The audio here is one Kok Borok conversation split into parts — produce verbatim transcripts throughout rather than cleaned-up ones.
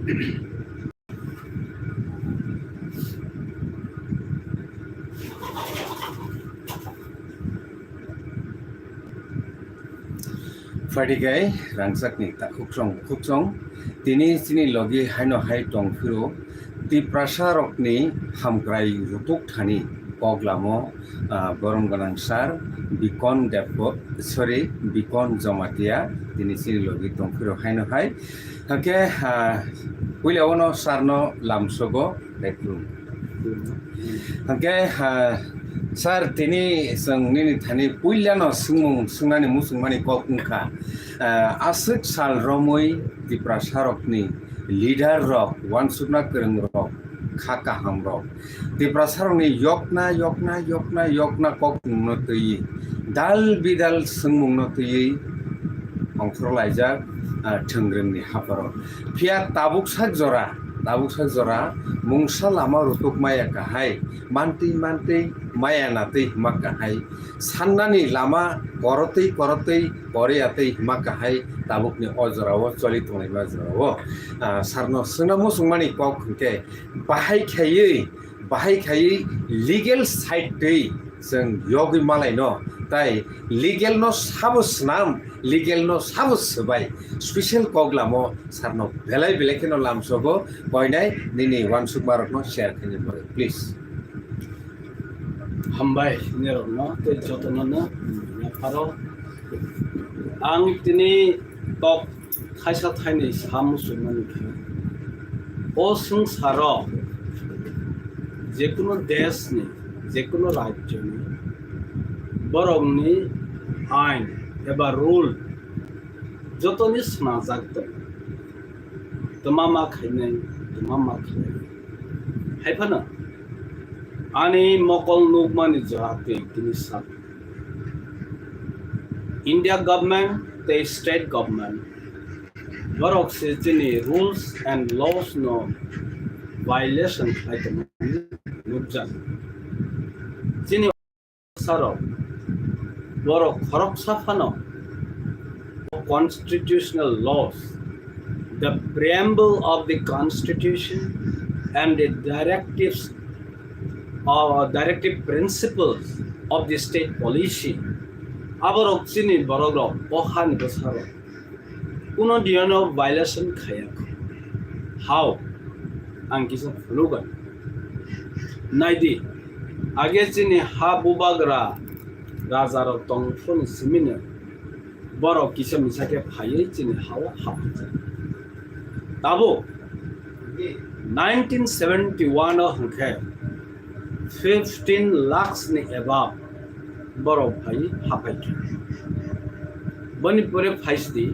Phadikai rangchakni ta khuksong khuksong tini chini logi haino hai tongphiro Tiprasa rokni hamkrai rutuk thani koklamo, ah, borom gwnang sir Bikon Debbo, sorry, Bikon Jomatia tini chini logi tongphiro haino hai. Hake, ah, puila ono sir no lamsogo. Hake, ah, sir, tini chwng nini thani puilano swngmung swngnani muchungmani kok wngkha. Ah, aswk sal romwi Tiprasa rokni leader rok, uansukna kwrwng rok, kha kaham rok, Tiprasa rokni yokna, yokna, yokna, yokna kok wngno twiwi, dal bidal swngmungno twiwi ongkhorlaijak, ah, thwngrwngni hapharo. Phiya tabuk sak jora, tabuk sak jora mungsa lama rutuk maya kahai, mantwi mantwi maya natwi hima kahai, sannani lama korotwi korotwi koriyatwi hima kahai tabukni o jorao choli tonglaima jorao. Ah, sarno swngna muchungmani kok hwnkhe bahai khaiwi, bahai khaiwi legal side twi chwng yogwi malaino, tai legal no sabo swnam, legal no sabo swbai, special koklamo sarno belai belai kheno lamsogo, koinai nini uansukmarokno share khaini bagwi, please. Hambai nirokno tei jotono no yapharo. Ang tini tok thaisa thainwi sa muchungmani khe, o swngcharo jekunu deshni, jekunu rajyoni borokni ain eba rule jotoni swnajak tongo. Twma ma khainai, twma ma khainai. Hai phano ani mokol nukmani jora twi tini sa. India government tei state government borok se chini rules and laws no violation khlai tongmani nukjak. Chini sarok borok khoroksa phano constitutional laws, the preamble of the constitution and the directives, uh, directive principles of the state policy, aborok chini borokrok o hani bwsarok kuno diyono violation khaya kho. How? Ang kisa phunukgwi naidi, age chini ha bubagra rajarok tongphuru simino borok kisa misa khe phaiwi chini hao hapjak. Tabuk nineteen seventy-one o hwnkhe fifteen lakhs ni above borok phai haphaikha. Boni pore phaisidi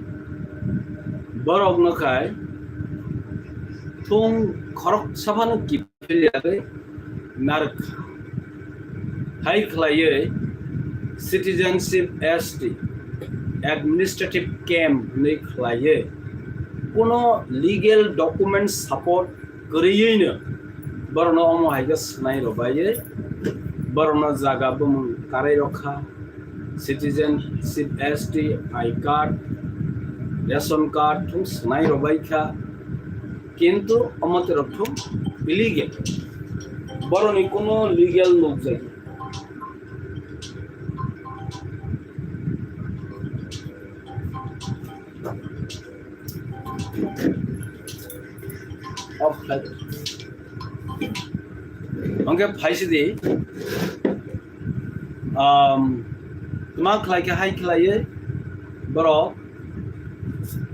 borok no khai thung khorok saphano kiphilya narwkha. Hai khlaiwi citizenship S T administrative camp hwnwi khlaiwi kuno legal document support kwrwiyino borokno omo hai khe swnai rwbaiwi borokno jaga bumung karai rwkha, citizenship S T, I card, ration card thung swnai rwbaikha, kintu omo terok thung illegal, borokni kuno legal nukjagwi. Off khai. Hwnkhe phaisidi, um, tma khlai khe hai khlaiwi borok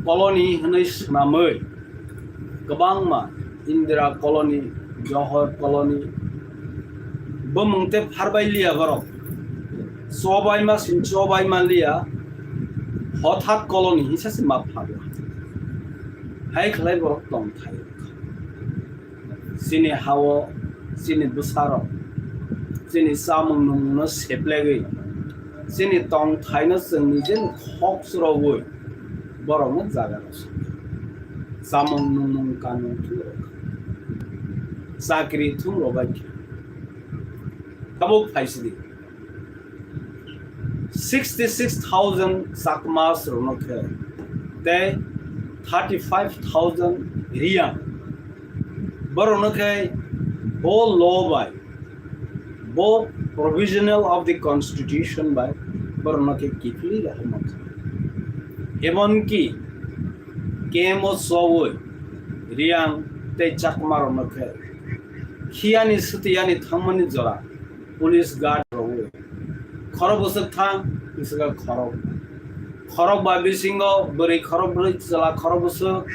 colony hwnwi swnamwi kwbangma Indira colony, Johor colony, bumung tei pharbai liya borok. Chobaima sin chobaima liya, hothat colony hinsa se ma phago. Hai khlai borok tongthai. Chini hao, chini bwsarok, chini chamung nwngmungno seplegwi, chini tongthaino chwng nijeni khok churogwi borokno jaga rw sokha. Chamung nwngmung kanmung thung rw kha. Chakri thung rw bai kha. Tabuk phaisidi. Sixty six thousand Chakmas rokno khe tei thirty five thousand Reang Borokno khe bo law bai, bo provisional of the constitution bai borokno khe kiphilwi rohorma kha. Emonki K M O chowi Riang tei Chakma rokno khe khiyani swtwiyani thangmani jora police guard rogwi khorok bwswk thang, bwswk khorok, khorok ba bisingo bwrwi khorok brwi, chwla khorok bwswk,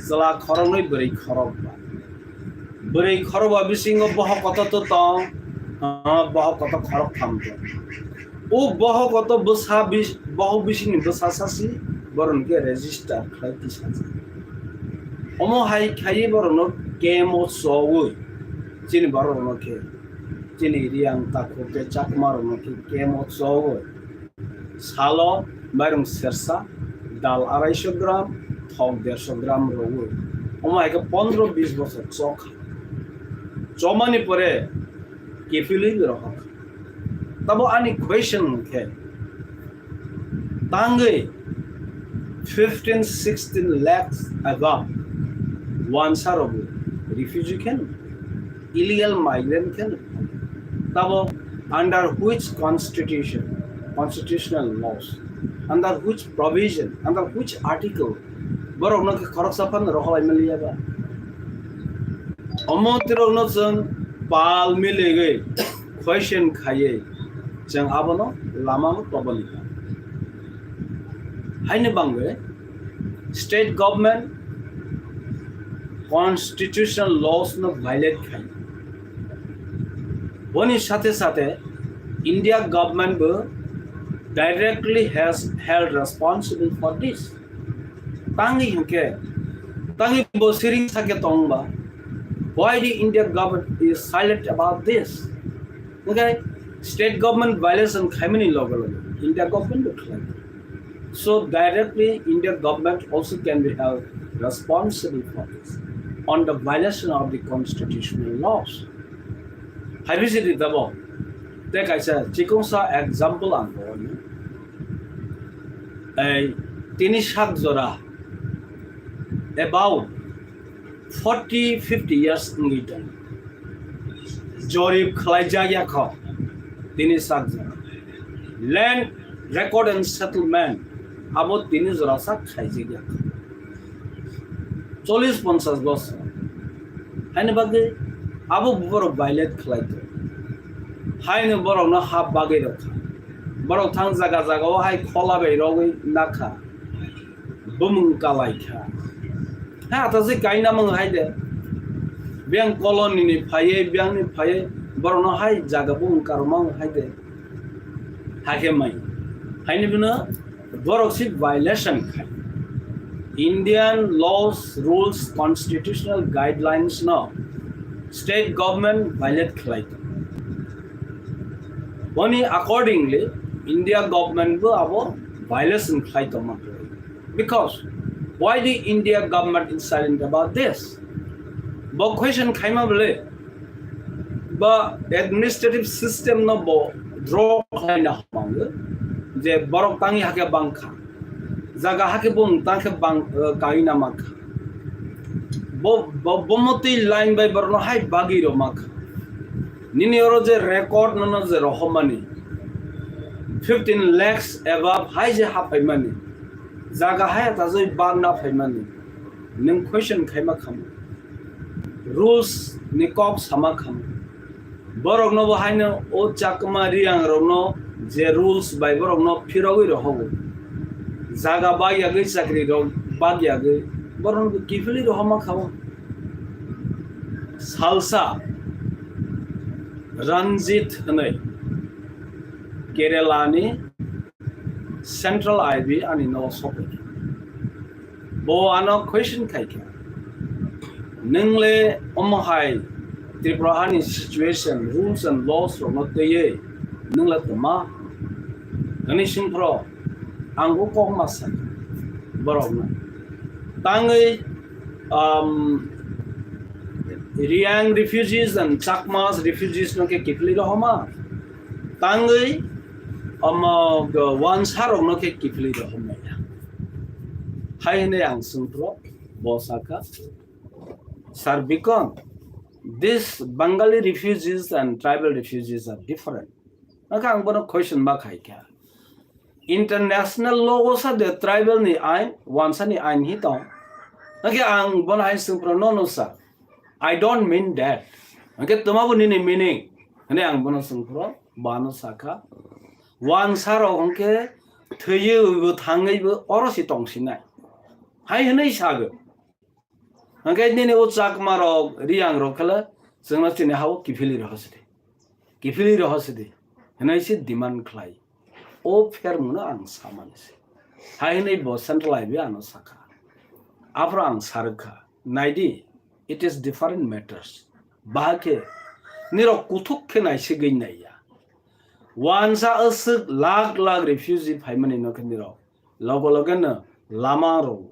chwla khoroknwi, bwrwi khorok ba. Bwrwi khorok ba bisingo bohok kotor to tong, ah, bohok kotor khorok tham tong. O bohok kotor bwsa bis-, bohok bisingni bwsa sasi borokno khe register khlai tisajak. Omo hai khaiwi borokno K M O chowi chini borokno khe chini Riang takhuk tei Chakma rokno khe K M O chowi salo mairung sersa, dal araisho gram, thok dersho gram rogwi. Omo hai khe pondro bis bochor chokha. Chomani pore kiphilwi rohor. Tabo ani question khe, tangwi fifteen sixteen lakhs above wansa rogwi refugee khe no, illegal migrant khe no. Tabo under which constitution, constitutional laws, under which provision, under which article borokno khe khoroksa phano rohorlai manliya ba? Omo tirokno chwng pal miligwi question khaiwi chwng abono lama o toboli kha. Haini bagwi state government constitutional laws no violate khai. Boni sathe sathe India government bo directly has held responsible for this. Tangwi hinkhe, tangwi bo siring sake tongba, why the India government is silent about this? Okay, state government violation khaimani loge loge India government bo khlai. So directly India government also can be held responsible for this on the violation of the constitutional laws. Hai bisi di tabo. Te kaisa chikungsa example ang bo ni. Ei tini sak jora about forty fifty years wngwi tong. Jorib khlaijak ya kho tini sak jora. Land record and settlement abo tini jora sak khaijak ya kho. Chollish ponchash bosor. Haini bagwi abo borok violate khlai tong. Haino borokno ha bagwi rok kha. Borok thang jaga jaga o hai khola bai rogwi nakha. Bumung kalai kha. Ha, ta se kaina mung hai de. Biang colony ni phaiye, biang ni phaiye, borokno hai jaga bumung karma hai de. Hakhe mai. Haini bino borok si violation khai. Indian laws, rules, constitutional guidelines no state government violate khlai. Boni accordingly, India government bo abo violation khlai tongma. Because why the India government is silent about this? Bo question khaima bole, ba administrative system no bo draw khlaina hamango je borok tangi hake bangkha, jaga hake bung tangkhe bang, eh, kaina makha. Bo, bo, bomoti line bai borno hai bagi ro makha. Nini oro je record no no je rohomani fifteen lakhs above hai je hapaimani, jaga hai tajoi bag na phaimani, nung question khaima khamu, rules ni kok sama khamu. Borokno bo haino o Chakma Riang rokno je rules bai borokno phirogwi rohogo. Jaga bagyagwi chakri rok bagyagwi borokno kiphilwi rohoma khao. Salsa Ranjit hwnwi Kerala ni Central I B ani no sokoi. Bo ano question khai kha, "Nung le omo hai Tripura hani situation, rules and laws rok no twiwi nung le tma?" Hwnwi swng phro, ang bo kok ma sa borok no. Tangwi, um, Riang refugees and Chakmas refugees no khe kiphilwi rohoma. Tangwi omo wansa rok no khe kiphilwi rohoma. Hai hwnwi ang swng phro, bo sa kha, Sir Bikon, this Bengali refugees and tribal refugees are different. Hwnkhe ang bono question ma khai kha. International law o sa de tribal ni ain, wansa ni ain hi tong. Hwnkhe ang bono hai swng phro, "No, no, sir. I don't mean that." Hwnkhe toma bo nini meaning? Hwnwi ang bono swng phro, bano sakha, "Wansa rok hwnkhe thwiwi bo thangwi bo oro si tong sinai." Hai hwnwi sago. Hwnkhe nini o Chakma rok, Riyang rok khe le chwngno chini ha-o kiphilwi rohor sidi. Kiphilwi rohor sidi. Hwnwi se demand khlai. O phermungno ang samani se. Hai hwnwi bo central I B ano sakha. Aphuru ang sarwkha. Naidi, it is different matters. Bahai khe nirok kuthuk khe naisigwi naiya. Wansa aswk lakh lakh refugee phaimani no khe nirok logo loge no lama rw,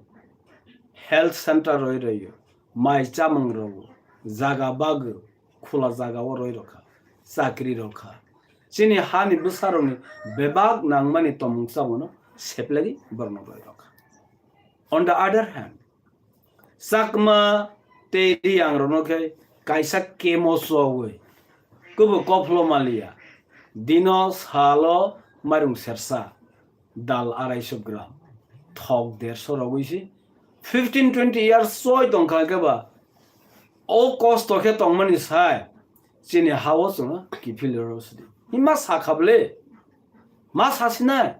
health center rwi rw, mai chamung rw, jaga bagwi khula jaga o rwi rwkha, chakri rwkha. Chini hani bwsarokni bebak nangmani tomung chamungo seplagi borokno rwi rwkha. On the other hand, Chakma tei Riyang rokno khe kaisa kemo chogwi, kubu kophlo maliya, dino salo mairung sersa, dal araiso gram, thok derso rogwi si fifteen twenty years choi tongkha khe ba, o kosto khe tongmani sai chini ha-o chwngno kiphilwi rw sidi. Hima sakha bwle? Ma sasinai?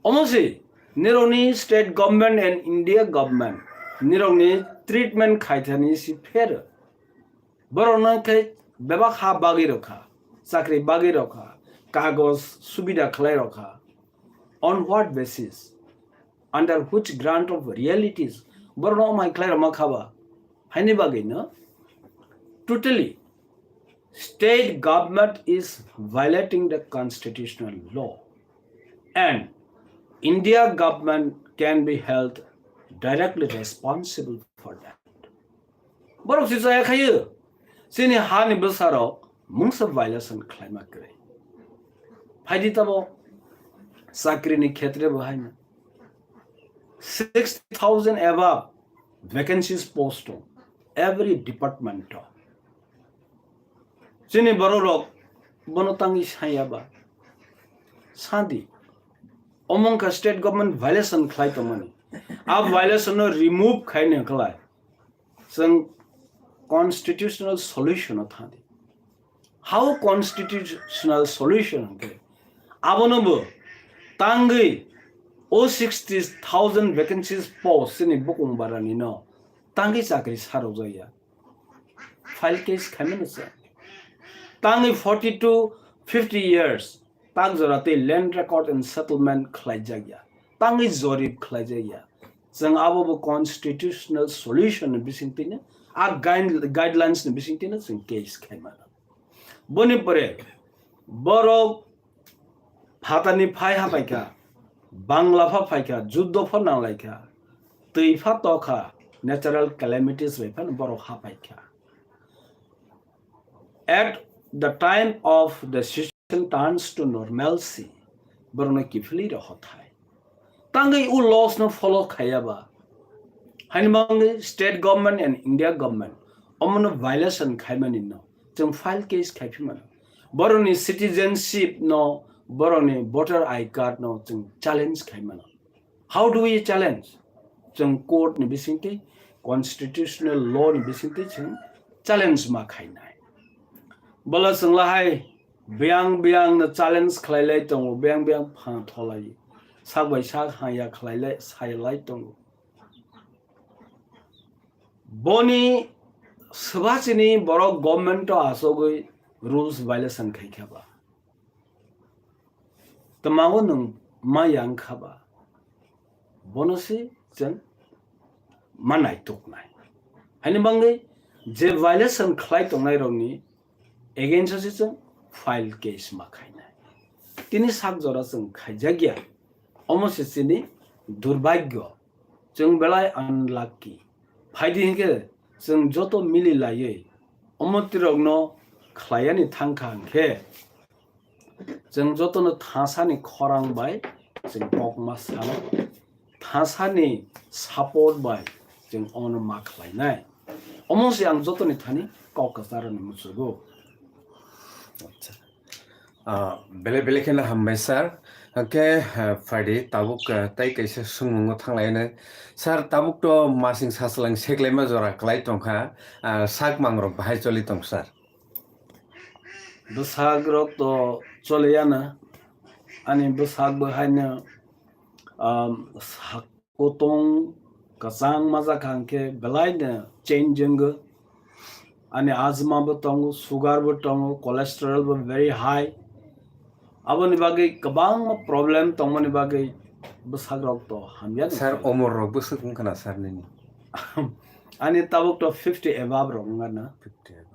Omo si, nirokni state government and India government nirokni treatment khaithani si pher. Borokno khe bebak ha bagwi rwkha, chakri bagwi rwkha, kagoj subida khlai rwkha. On what basis? Under which grant of realities? Borokno omo hai khlai rwma kha ba? Haini bagwi no? Totally. State government is violating the constitutional law, and India government can be held directly responsible for that. Borok si chaya khayo, chini hani bwsarok mungsa violation khlaima kwrwi. Phaidi tabo chakrini khetre bo haino sixty thousand above vacancies post dong every department o. Chini borok rok bono tangwi saya ba? Sadi. Omo wngkha state government violation khlai tongmani. A violation no remove khaina khlai chwng constitutional solution o thangdi. How constitutional solution hwnkhe? Abono bo tangwi o sixty thousand vacancies post chini bukung barani no tangwi chakri sarok jaya. File case khaimano se. Tangwi forty to fifty years tak jora tei land record and settlement khlaijakya. Tangwi jorib khlaijakya. Chwng abo bo constitutional solution ni bisingtwino, a guide-, guidelines ni bisingtwino chwng case khaimano. Boni pore borok phatani phai hapaikha, bangla pha phaikha, juddo pha nanglaikha, twi pha tokha, natural calamities bai phano borok hapaikha. At the time of the situation turns to normalcy, borokno kiphilwi rohor thai. Tangwi o laws no follow khaiya ba? Haini bagwi state government and India government omono violation khaimani no chwng file case khaiphimano. Borokni citizenship no, borokni voter I card no chwng challenge khaimano. How do we challenge? Chwng court ni bisingtwi, constitutional law ni bisingtwi chwng challenge ma khainai. Bola chwng lahai biyang biyang no challenge khlailai tongo, biyang biyang phan tholai, sak bai sak haya khlailai, sailai tongo. Boni swbachini borok government o achogwi rules violation khaikha ba? Twmao nwng ma yang kha ba? Bono se chwng ma naituknai. Haini bagwi je violation khlai tongnai rokni against o se chwng file case ma khainai. Tini sak jora chwng khaijakya. Omo se chini durbhagyo. Chwng belai unlucky. Phaidi hinkhe chwng joto mili laiwi omo tirokno khlaiyani thangkha hinkhe, chwng jotono thasani khorang bai chwng kokma sano, thasani support bai chwng ono ma khlainai. Omo se ang jotoni thani kok kwcharni muchugo. Acha. Ah, bele bele kheno hambai sir. Hwnkhe, ah, phaidi tabuk, ah, tai kaisa swngmungo thanglaino. Sir, tabuk to masing sachwlang seklaima jora kwlai tongkha. Ah, sak mangrok bahai choli tong sir? Bwsakrok to choliya na. Ani bwsak bo haino, um, sak kutung kwchang majak hwnkhe belai no change wngwi. Ani asthma bo tongo, sugar bo tongo, cholesterol bo very high. Aboni bagwi kwbangma problem tongmani bagwi bwsakrok to hamya no. Sir, omor rok bwswk wngkha na sir nini? Ani tabuk to fifty above rok wngkha na. Fifty above.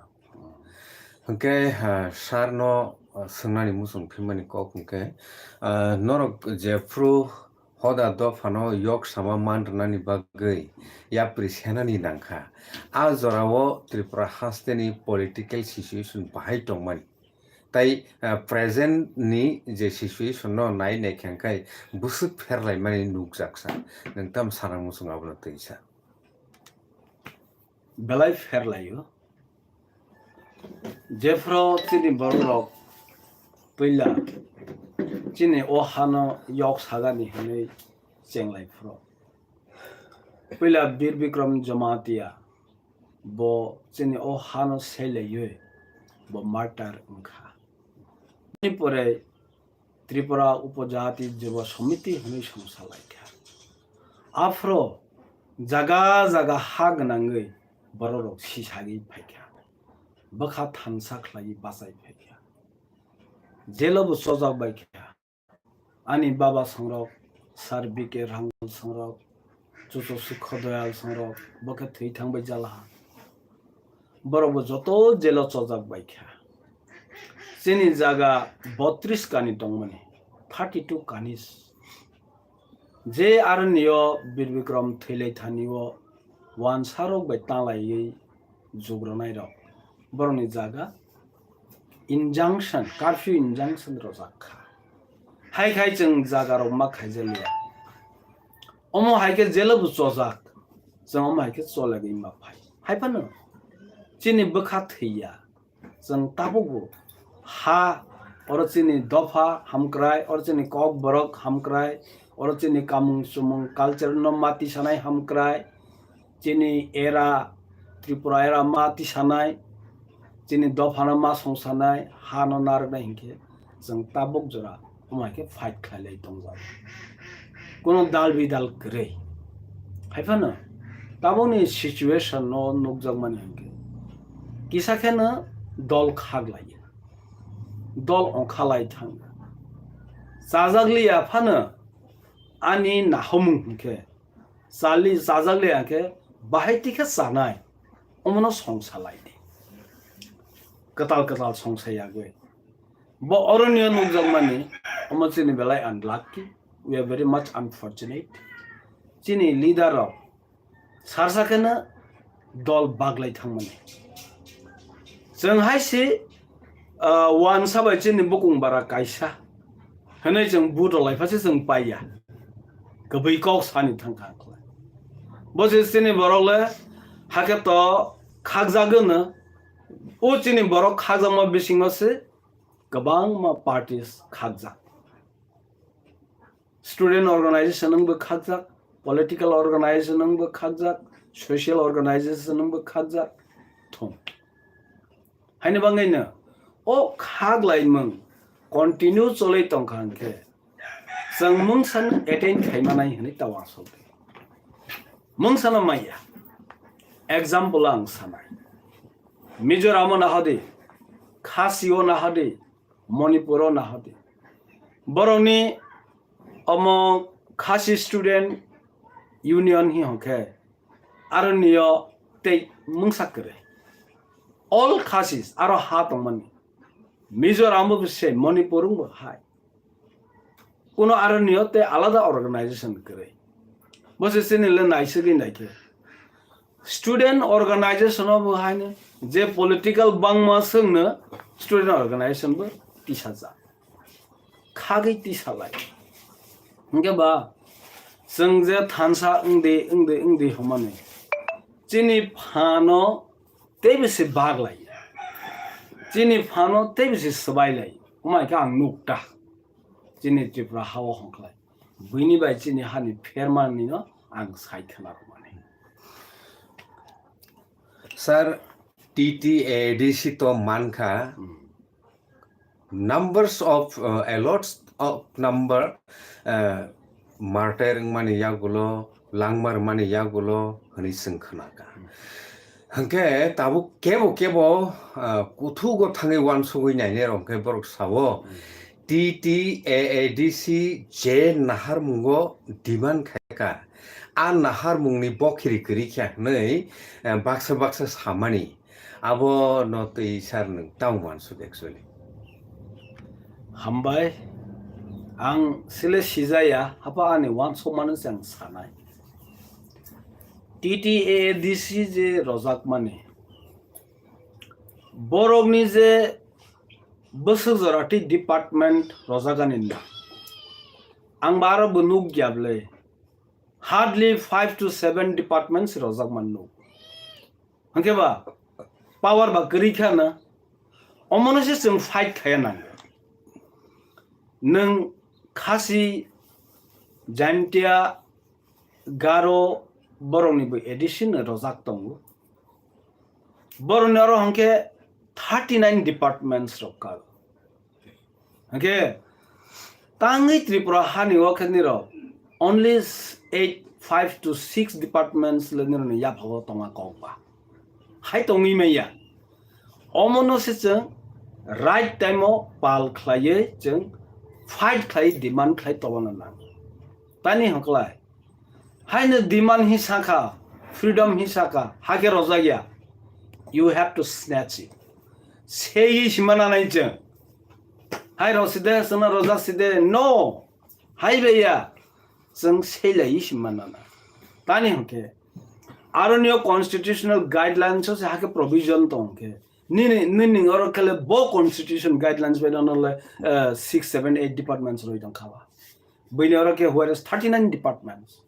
Hwnkhe, ah, sir no, ah, swngnani muchung phimani kok hwnkhe, ah, norok jephru hoda dophano yok sama man rwnani bagwi yapri senani nangkha. A jorao Tripura hasteni political situation bahai tongmani. Tai, ah, present ni je situation no nai naikha hwnkhe bwswk pherlaimani nukjak sa. Nwng tamo sana muchung abono twi sa. Belai pherlaio. Jephru chini bororok puila chini o hano yok sagani hinwi chenglai phuru. Puila Bir Bikram Jamatia bo chini o hano selaiwi bo martyr wngkha. Bini pore Tripura Upojati Jubo Samiti hwnwi songsa laikha. Aphuru jaga jaga ha gwnangwi bororok sisagwi phaikha. Bwkha thansa khlaiwi bachai phaikha. Jelo bo chojak baikha. Ani baba songrok, Sir B K Rangal songrok, Chuchu Sukho Doyal songrok, bo khe thwi thangbai jalaha. Borok bo joto jelo chojak baikha. Chini jaga botris kani tongmani, thirty two kanis. Je aroni o Bir Bikram thwilai thani o wansarok bai talaiwi jugranairok. Borokni jaga injunction, curfew injunction rojak kha. Hai khai chwng jaga rok ma khaijaliya. Omo hai khe jelo bo chojak, chwng omo hai khe cholegwi ma phai. Hai phano chini bwkha thwiya, chwng tabukbo ha, oro chini dopha hamkrai, oro chini kokborok hamkrai, oro chini kamung chumung culture no ma tisanai hamkrai, chini era, Tripura era ma tisanai, chini dophano ma songsanai, hano narwknai hinkhe chwng tabuk jora omo hai khe fight khlailai tongjago. Kuno dal bidal kwrwi. Hai phano tabukni situation no nukjakmani hinkhe kisa kheno dol khaglaiya, dol ongkhalai thangya. Chajakliya phano ani nahomung hinkhe chali chajakliya hinkhe bahai tikhe chanai, omono songsa lai di. Kwtal kwtal songsa yagwi. Bo oronio nukjakmani, omo chini belai unlucky. We are very much unfortunate. Chini leader rok sarsa kheno dol baglai thangmani. Chwng hai se, ah, wansa bai chini bukung bara kaisa hwnwi chwng vote rwlai pha se chwng paiya. Kwbwi kok sani thangkha ang khlai. Bo se chini borok le hakhe to khakjagwno. O chini borok khakjakma bisingo se kwbangma parties khakjak. Student organization wngbo khakjak, political organization wngbo khakjak, social organization wngbo khakjak thung. Haini bagwino o khaklaimung continue cholwi tongkha hinkhe chwng mungsano attain khaimanai hwnwi tao aswk. Mungsano maya. Example ang sanai. Mizoramo nahadi, Khasio nahadi, Manipuro nahadi. Borokni omo Khasi Student Union hi hwnkhe aroniyo tei mungsa kwrwi. All Khasis aro ha tongmani. Mizoram bo se, Manipur bo hai. Kuno aroniyo tei alada organization kwrwi. Bo se chini le naisugwi naikhe. Student organization o bo haino je political bangma swngno student organization bo tisajak. Khagwi tisalai. Hwnkhe ba chwng je thansa wngdi, wngdi, wngdi hwnmani. Chini phano tei bisi baglai, chini phano tei bisi swbailai, wngma khe ang nukta chini Tripura hao hongkhlai. Buini bai chini hani phermanino ang sai khna rwmani. Sir, T T A D C to mankha. Hmm. Numbers of uh, a lot of number uh, martyr wngmani yagulo, langmar mani yagulo hwnwi chwng khnaka. Hwnkhe tabuk kebo kebo uh, kuthugo thangwi wansugwi nainai rok hwnkhe borok sao, T T A A D C je naharmungo demand khaika, a naharmungni bokhiri kwrwi khe hwnwi uh, baksa baksa samani. Abo no twi sir nwng tamo uansuk actually. Hambai, ang sile sijaya, hapa ani uansuk mano se ang sanai. T T A D C je rojak mani, borok ni je bwswk jora tei department rojak ani na. Ang baro bo nuk ya ble. Hardly five to seven departments rojak man nuk. Hwnkhe ba power ba kwrwi kha na, omono se chwng fight khaya nango. Nwng Khasi, Jaintia, Garo borokni bo A D C no rojak tongo. Borokni oro hwnkhe thirty nine departments rok ka. Hwnkhe tangwi Tripura hani o khe nirok only eight, five to six departments le nirokni yaphago tonga kok ba. Hai tongwi manya. Omono se chwng right time o pal khlaiwi chwng fight khlai demand khlai tobana nang. Tani hwnkhlai haino demand hi sakha, freedom hi sakha, hakhe rojak ya. You have to snatch it. Seiwi sima nanai chwng. Hai roside, chwngno rojak side, no. Hai bai ya, chwng seilaiwi sima nana. Tani hwnkhe, aroni o constitutional guidelines o se hakhe provision tong khe, nini, nini oro khele bo constitution guidelines bai nono le, eh, six, seven, eight departments roi tong kha ba. Buini oro khe whereas thirty nine departments.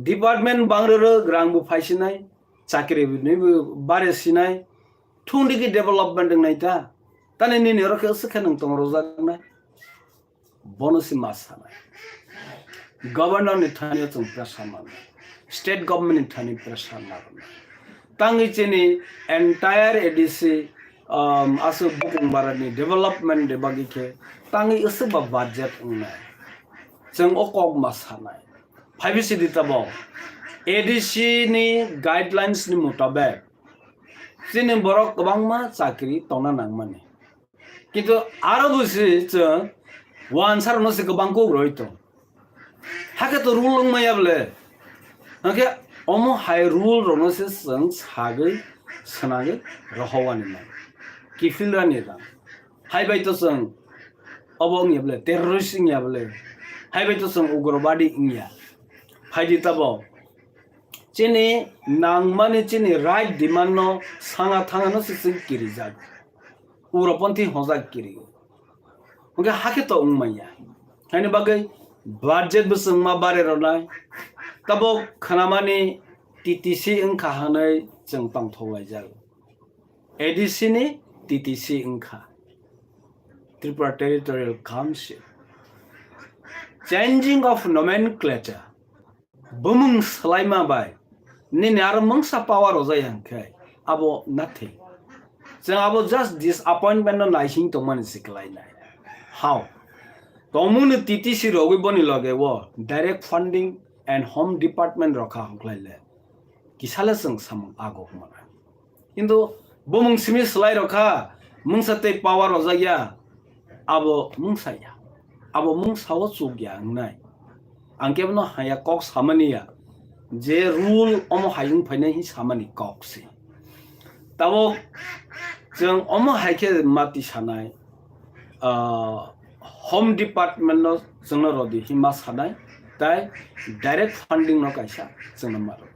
Department bang rwrwk rang bo phaisinai, chakri bo nwi bo bare sinai, thung digi development wngnai ta. Tani nini oro khe aswk khe nwng tong rwjaknai. Bono se ma sanai. Governor ni thani o chwng pressure manai. State government ni thani pressure manai. Tangwi chini entire A D C, um, aswk bukung bara ni development de bagwi khe tangwi aswk ba budget wngnai. Chwng o kok ma sanai. Phaibi sidi tabok A D C ni guidelines ni mutabek chini borok kwbangma chakri tongna nangmani. Kintu aro bo se chwng wansarokno se kwbang kok roi tong. Hakhe to rule wng maya bole. Hwnkhe omo hai rule rokno se chwng sagwi swnagwi rohowani nang. Kiphil rani nang. Hai bai to chwng obo wngya bole, terrorist wngya bole. Hai bai to chwng ugrobadi wngya. Phaidi tabo. Chini nangmani chini right demand no sanga thangano se chwng kirijak. Ugroponthi hojak kiri. Hwnkhe hakhe to wng manya. Haini bagwi budget bo chwng ma bare rwnai. Tabo khwnamani T T C wngkha hwnwi chwng tongthok laijak. A D C ni T T C wngkha. Tripura Territorial Council. Changing of nomenclature. Bumung swlaima bai nini aro mungsa power rojai hwnkhe abo nothing. Chwng abo just disappointment no naising tongmani se kwlainai. How? Tongmungni T T C rogwi boni loge o direct funding and home department rokha hwnkhlai le. Kisale chwng samung ago hwnmana. Kintu bumung simi swlai rokha, mungsa tei power rojak ya, abo mungsa ya, abo mungsa o chuk ya wngnai. Ang kebono haya kok samani ya, je rule omo hai wng phainai hi samani kok se. Tabok chwng omo hai khe mati sanai, ah, home department no chwngno rodi hinma sanai, tai direct funding no kaisa chwngno ma rw.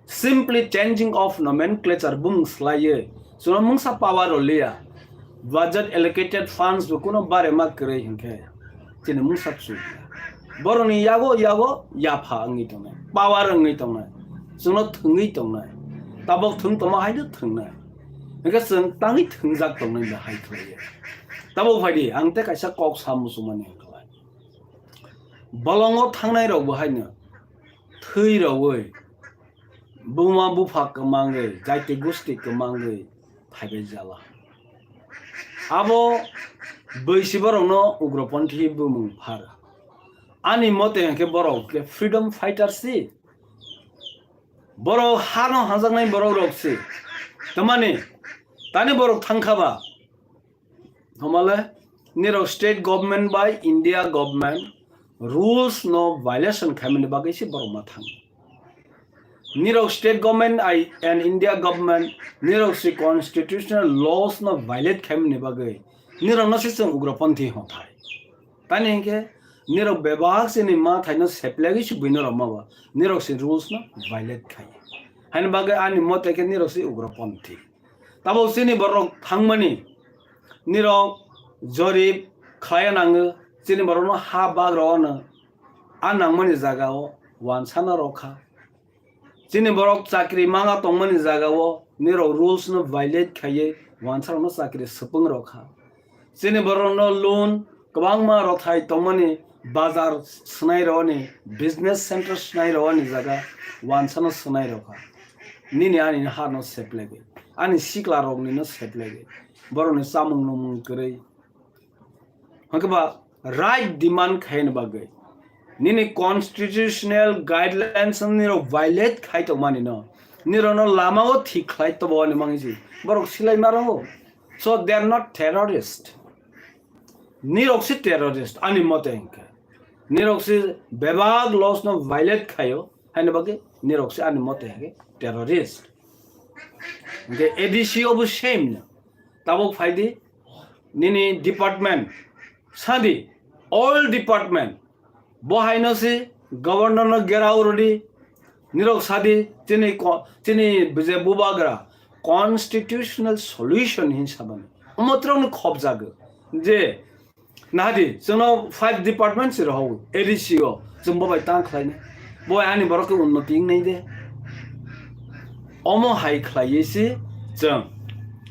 Simply changing of nomenclature bumung swlaiwi chwngno mungsa power rw liya. Budget allocated funds bo kuno bare ma kwrwi hinkhe chini mungsa chuk ya. Borokni yago yago yapha wngwi tongnai, power wngwi tongnai. Chwngno thwngwi tongnai. Tabok thwng tongma haino thwngnai. Hwnkhe chwng tangwi thwngjak tongnai ba hai khlaiya. Tabok phaidi, ang tei kaisa kok sa muchungmani hwnkhe lai. Bolongo thangnai rok bo haino thwi rogwi, buma bupha kwmangwi, jaiti gusti kwmangwi phaibai jala. Abo bwisi borokno ugroponthi bumung phar. Ani mote hwnkhe borok khe freedom fighter si. Borok hano hajaknai borok rok si. Tamani tani borok thangkha ba. Homale nirok state government bai India government rules no violation khaimani bagwi si borok ma thang. Nirok state government ai and India government nirok si constitutional laws no violate khaimani bagwi nirok no si chwng ugroponthi hothai. Tani hwnkhe nirok bebak chini ma thaino seplagwi si buino rok ma ba nirok si rules no violate khai. Haini bagwi ani mote khe nirok si ugroponthi. Tabok chini borok thangmani nirok jorib khlaiya nango, chini borokno ha bag rogno a nangmani jagao wansano rokha. Chini borok chakri manga tongmani jagao nirok rules no violate khaiwi wansarokno chakri swpwng rokha. Chini borokno loan kwbangma rothai tongmani, bazar swnai rogni, business center swnai rogni jaga wansano swnai rokha. Nini ani harno seplege, ani sikla rokni no seplege, borokni chamung nungmung kwrwi. Hwnkhe ba right demand khaina bagwi nini constitutional guidelines nirok violate khai tongmani no, nirokno lamao thik khlai tobo ani mangsi borok silai ma rongo. So they are not terrorist. Nirok si terrorist ani mote hwnkhe. Nirok si bebak laws no violate khaio, haini bagwi nirok si ani mote hwnkhe terrorist. Hwnkhe A D C obo same no. Tabok phaidi nini department sadi, all department bo haino si governor no gerao rodi, nirok sadi chini ko-, chini je bubagra constitutional solution hin sabani. Omo trok no khobjago je nahadi chwngno five department si rohok A D C o chwng bo bai tang khlaina. Bo bai ani borok khe unnoti wngnai de. Omo hai khlaiwi si chwng.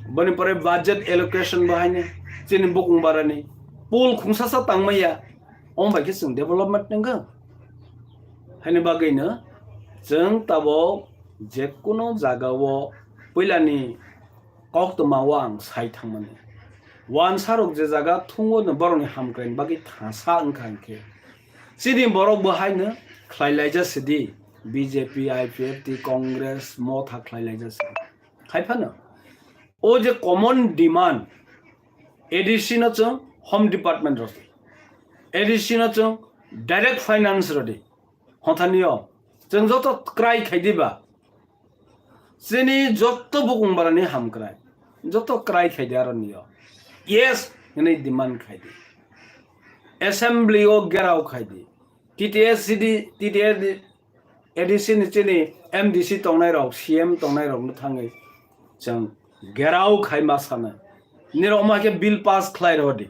Boni pore budget allocation bo haino chini bukung barani pool khungsasa tangmaya. Omo bai khe chwng development nangkha. Haini bagwino chwng tabok jekunu jagao puilani koktwmao ang sai thangmani. Wansarok je jaga thungo no borokni hamkraini bagwi thangsa wngkha hwnkhe. Chini borok bo haino khlai laijak sidi, B J P, I P F T, Congress, Motha khlai laijak sidi. Hai phano o je common demand, A D C no chwng Home Department rodi, A D C no chwng direct finance rodi, hothanio chwng joto cry khai diba, chini joto bukung barani hamkrai joto cry khai di aronio, yes hwnwi demand khai di, assembly o gerao khai di, T T S C D, T T S D, A D C ni chini M D C tongnai rok, C M tongnai rok no thangwi chwng gerao khai ma sanai. Nirok ma khe bill pass khlai rodi.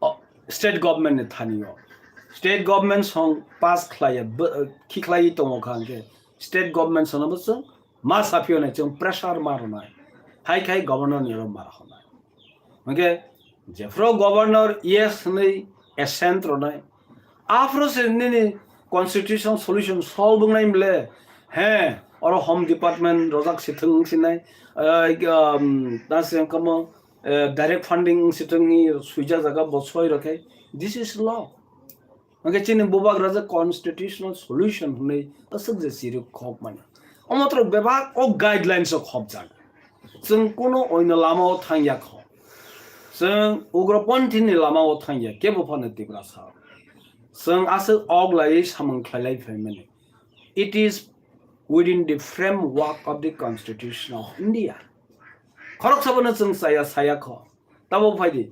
O, state government ni thani o. State government song pass khlai ya, bo-, khi khlai tongo kha hwnkhe state government sono bo chwng ma saphio nai chwng pressure ma rwnai. Hai khai governor ni oro ma rwnai. Hwnkhe jephru governor yes hwnwi assent rwnai. Aphuru se nini constitution solution solve wngnai mle. He, oro Home Department rojak sithwng wngsinai. Ai, um, nasi wngkamo, eh, direct funding wngsithwngni suija jaga bo soi rokhe. This is law. Hwnkhe chini bubagra je constitutional solution hwnwi aswk je chirwi khokmani. Omo tro bebak o guidelines o khopjak. Chwng kuno oino lama o thangya kho. Chwng ugroponthi ni lama o thangya kebo phano Tiprasa. Chwng aswk ok laiwi samung khlailai phaimani. It is within the framework of the Constitution of India. Khoroksa bono chwng chaya saya kho. Tabo phaidi.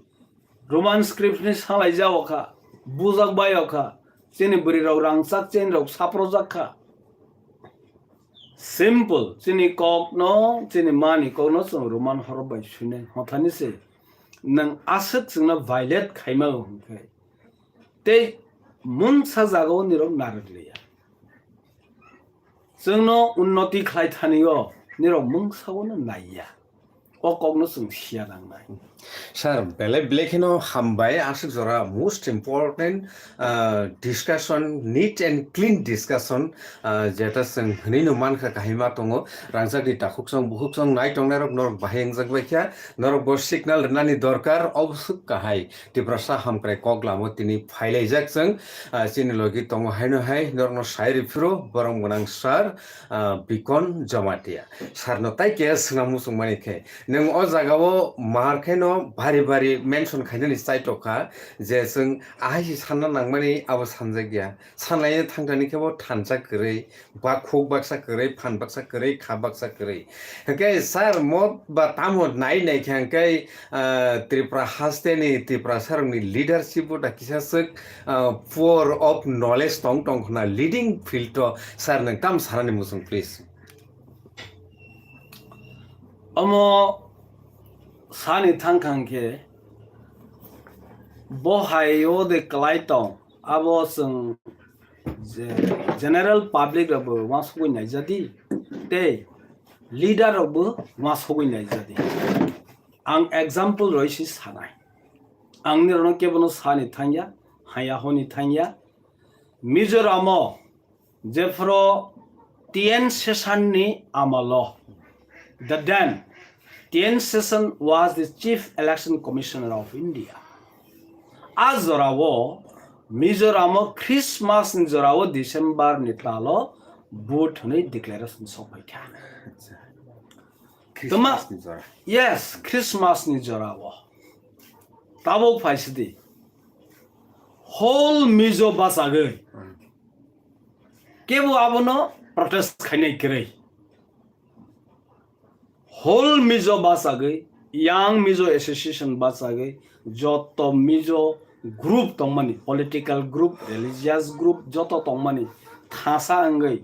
Roman script ni salai jao kha, bujak bai o kha, chini bwrwi rok rangchak chain rok saprojak kha. Simple, chini kok no, chini mani kok no chwng Roman horop bai suinai. Hothani se, nwng aswk chwngno violate khaima o hwnkhe, tei mungsa jaga o nirok narwk liya. Chwngno unnoti khlai thani-o nirok mungsa-o no naiya. O kokno chwng siya nangnai. Sir, belai belai kheno hambai, aswk jora most important, ah, discussion, neat and clean discussion, ah, jeta chwng hwnwi no mankha kahima tongo, rangchakni takhuk chwng bukhuk chwng nai tongnairok norok bahai wngjak bai kha, norok bo signal rwnani dorkar, oboswk kahai. Tiprasa hamkrai kok lamo tini phailaijak chwng, ah, chini logi tongo haino hai norokno sai rw phiro borom gwnang sir, ah, Bikon Jamatia. Sir no tai keha swngna muchung mani khe nwng o jaga o mar khe no bari bari mention khainani chai tokha je chwng ahai se sanna nangmani abo sanjak ya. Sanlai thangkani khe bo thansa kwrwi, ba khuk baksa kwrwi, phan baksa kwrwi, kha baksa kwrwi. Hwnkhe sir, mo ba tamo nai nai khe hwnkhe, ah, Tripura hasteni Tiprasarokni leadership bo da kisa swk, ah, poor of knowledge tong tong khna leading field o sir nwng tam sanani muchung please. Omo sani thangkha hwnkhe bo hai o de kwlai tong abo chwng je general public rok bo uansugwi naijadi tei leader rok bo uansugwi naijadi. Ang example roi si sanai. Ang nirokno kebono sani thangya, haya honi thangya. Mizoram o jephuru T N Seshan ni amalo, the then T N Seshan was the Chief Election Commissioner of India. A jorao Mizoram o Christmas ni jorao December ni talo vote hwnwi declaration sokphaikha. Toma- Christmas ni jora. Yes, Christmas ni jorao. Tabuk phaisidi. Whole Mizo bachagwi. Kebo abono protest khainai kwrwi. Whole Mizo bachagwi, Young Mizo Association bachagwi, joto Mizo group tongmani, political group, religious group, joto tongmani thasa wngwi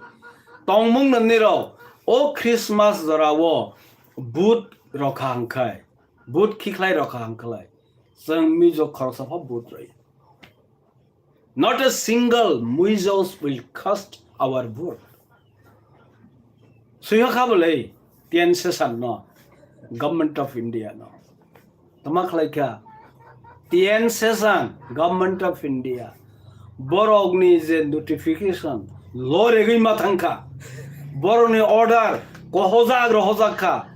tongmung nwngnirok o Christmas jorao vote rokha hwnkhe, vote khikhlai rokha hwnkhe, chwng Mizo khoroksa pha vote rwi. Not a single Mizos will cast our vote. Suiha kha bolai T N Seshan no, Government of India no. Tama khlai kha T N Seshan, Government of India. Borokni je notification lo regwi ma thangkha. Borokni order kohojak rohojak kha.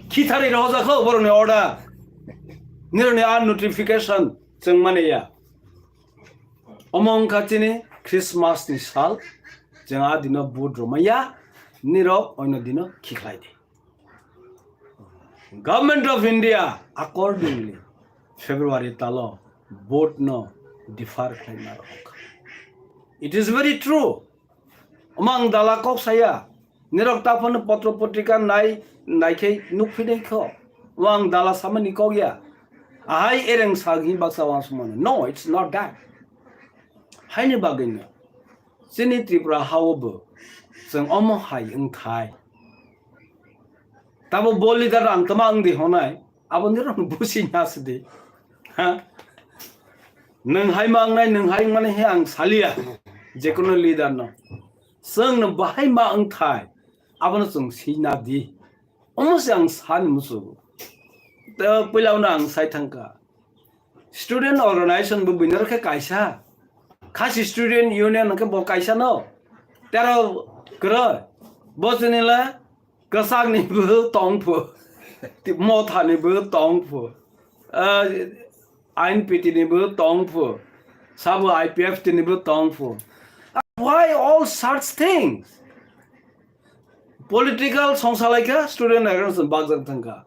Khithari rohojak kho borokni order. Nirokni a notification chwng mani ya. Omo wngkha chini Christmas ni sal, chwng a dino vote rwmaya, nirok oino dino khikhlai di. Government of India accordingly February talo vote no defer khlaina rok. It is very true. Omo ang dala kok saya. Nirok taphano potro potrika nai, nai khe nukphi nai kho. Omo ang dala samani kok ya. Ahai ereng sagi baksa wansukmano. No, it's not that. Haini bagwino chini Tripura hao bo chwng omo hai wngthai. Tabo bo leader ang tama wngdi honai. Abo nirok busi na sidi. Ha? Nwng hai ma wngnai, nwng hai wngmani he ang salia. Jekono leader no. Chwng no bahai ma wngthai. Abono chwng sina di. Omo se ang sani musugo. Tei puila no ang sai thangkha. Student organization bo buino khe kaisa. Khasi Student Union khe bo kaisa no. Tero kwrwi. Bo chini le Kwchakni bo tongphu, mothani bo tongphu, ah, I N P T ni bo tongphu, sabo I P F T ni bo tongphu. Why all such things? Political songsa laikha, student organization bakjak thangkha.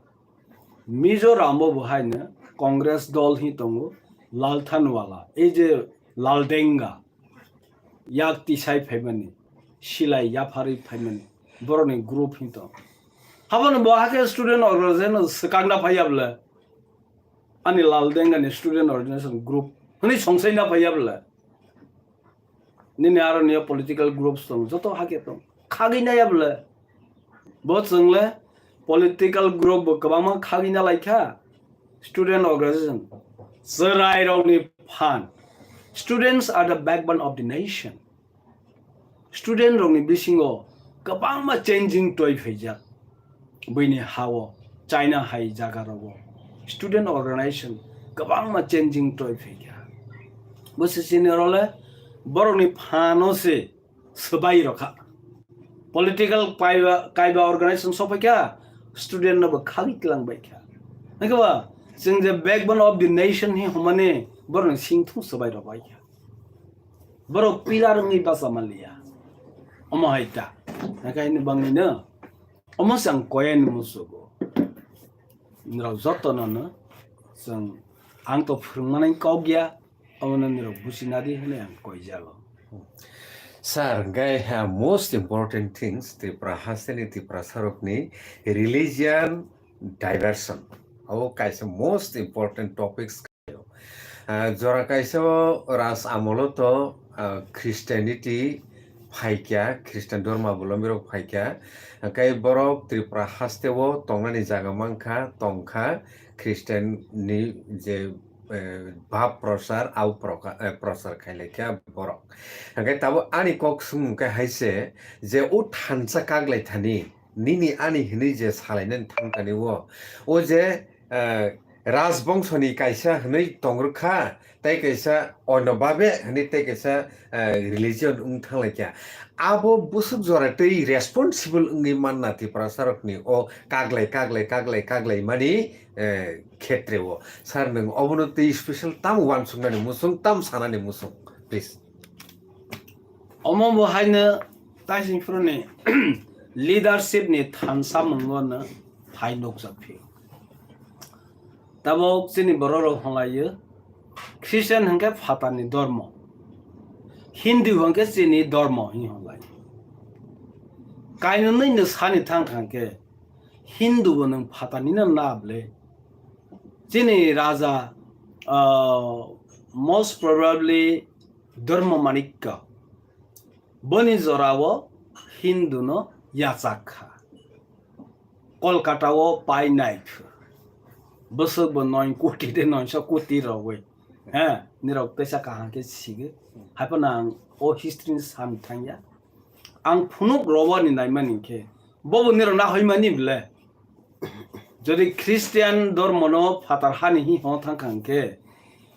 Mizoram bo bo haino Congress dol hi tongo, Lalthanwala, ei je Laldenga. Yak tisai phaimani, silai yapharwi phaimani, borokni group hinwi tong. Habono bo hakhe student organization swkakna phaiya bwle, ani Laldenga ni student organization group hwnwi songsaina phaiya bwle. Nini aro niya political groups tong, joto hakhe tong. Khagwi naiya bwle. Bo chwngle political group bo kwbangma khagwi na laikha. Student organization, chwrairokni phan. Students are the backbone of the nation. Student rokni bisingo kwbangma changing toi phaijak. Buini hao, China hai jaga rogo student organization kwbangma changing toi phaikha. Bo se chini role borokni phano se swbai rokha. Political kaiba, kaiba organization sokphaikha, student no bo khagwi tlang baikha. Hwnkhe ba chwng je backbone of the nation hi hwnmani borokni singthung swbai rok baikha. Borok pillar wngwi bacha manliya. Omo hai ta. Hwnkhe haini bangwino omo se ang koyani musugo. Norok jotono no chwng ang to phwrwngmani kok ya, omono norok buchinadi hwnwi ang koijago. Sir, hwnkhe, uh, most important things Tripura hasteni Tiprasarokni religion diversion. Abo kaisa most important topics. Uh, jora kaisa o Raj amolo to, uh, Christianity phaikya, Christian dhorma bolombi rok phaikya. Hwnkhe borok Tripura haste o tongnani jaga mankha, tongkha Christian ni je, eh, bhab prosar, au proka-, eh, prosar khailaikha borok. Hwnkhe tabuk ani kok swngmung khe hai se je o thansa kaglai thani nini ani hinwi je salainani thangkani o, o je, eh, Rajbongshoni kaisa hinwi tongrwkha, tei kaisa onno babe hinwi tei kaisa, eh, religion wng thanglaikha. Abo bwswk jora tei responsible wngwi manna Tiprasarokni o kaglai, kaglai, kaglai, kaglai mani, eh, khetre o. Sir, nwng obono tei special tam uansuknani musung, tam sanani musung, please. Omo bo haino taising phuruni leadership ni thansa mungo no phai nukjak phi. Tabuk chini borok rok hwnlaio, Christian hwnkhe phatarni dormo, Hindu hwnkhe chini dormo hinwi hwnlai. Kainwi no sani thang kha hwnkhe Hindu bo nwng phatarni no na bwle. Chini raja, ah, most probably Dharma Manikya. Boni jorao Hindu no yachak kha. Kolkata o pai nai kha. Bwswk bo noi koti de noisho koti rogwi. He, nirok teisa kaham khe sigi. Haiphano ang o history ni sam thangya. Ang phunuk rowani naimani khe. Bobo nirok na hoimani bwle. Jodi Christian dormo no phatar hani hi hon thang kha hwnkhe,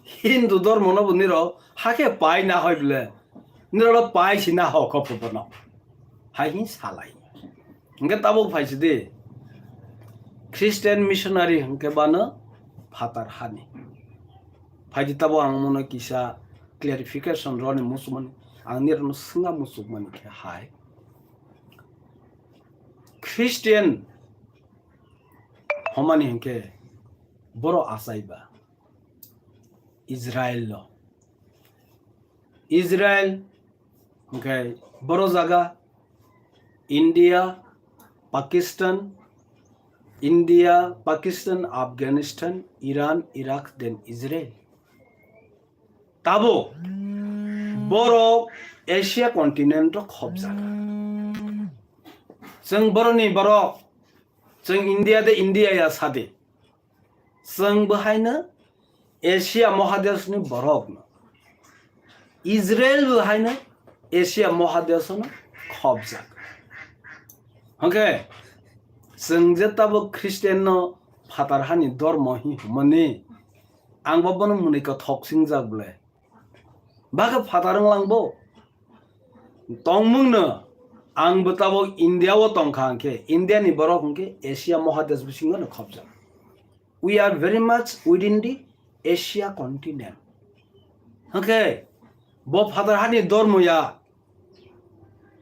Hindu dormo no bo nirok hakhe pai na hoi bwle, nirok lo pai si na ho kho phubo no. Hai hi salai. Hwnkhe tabuk phai si di, Christian missionary hwnkhe bano phatar hani. Phai di tabuk ang mono kisa clarification roni musumani, ang nirok no swnga musukmani khe hai. Christian homani hwnkhe boro achai ba Israel lo. Israel hwnkhe boro jaga India, Pakistan, India, Pakistan, Afghanistan, Iran, Iraq, then Israel. Tabo borok Asia continent o khobjak. Chwng boroni borok, chwng India de India ya sadi. Chwng bo haino Asia Mahadesni borok no. Israel bo haino Asia Mahadesno khobjak. Hwnkhe chwng je tabuk Christian no phatar hani dormo hi hwnmani, ang bo bono mwnwi kothok singjak bwle. Bakhe phatar wnglang bo. Tongmung no ang bo tabuk India o tongkha hwnkhe, India ni borok hwnkhe Asia Mahadesh bisingo no khobjak. We are very much within the Asia continent. Hwnkhe bo phatar hani dormo ya.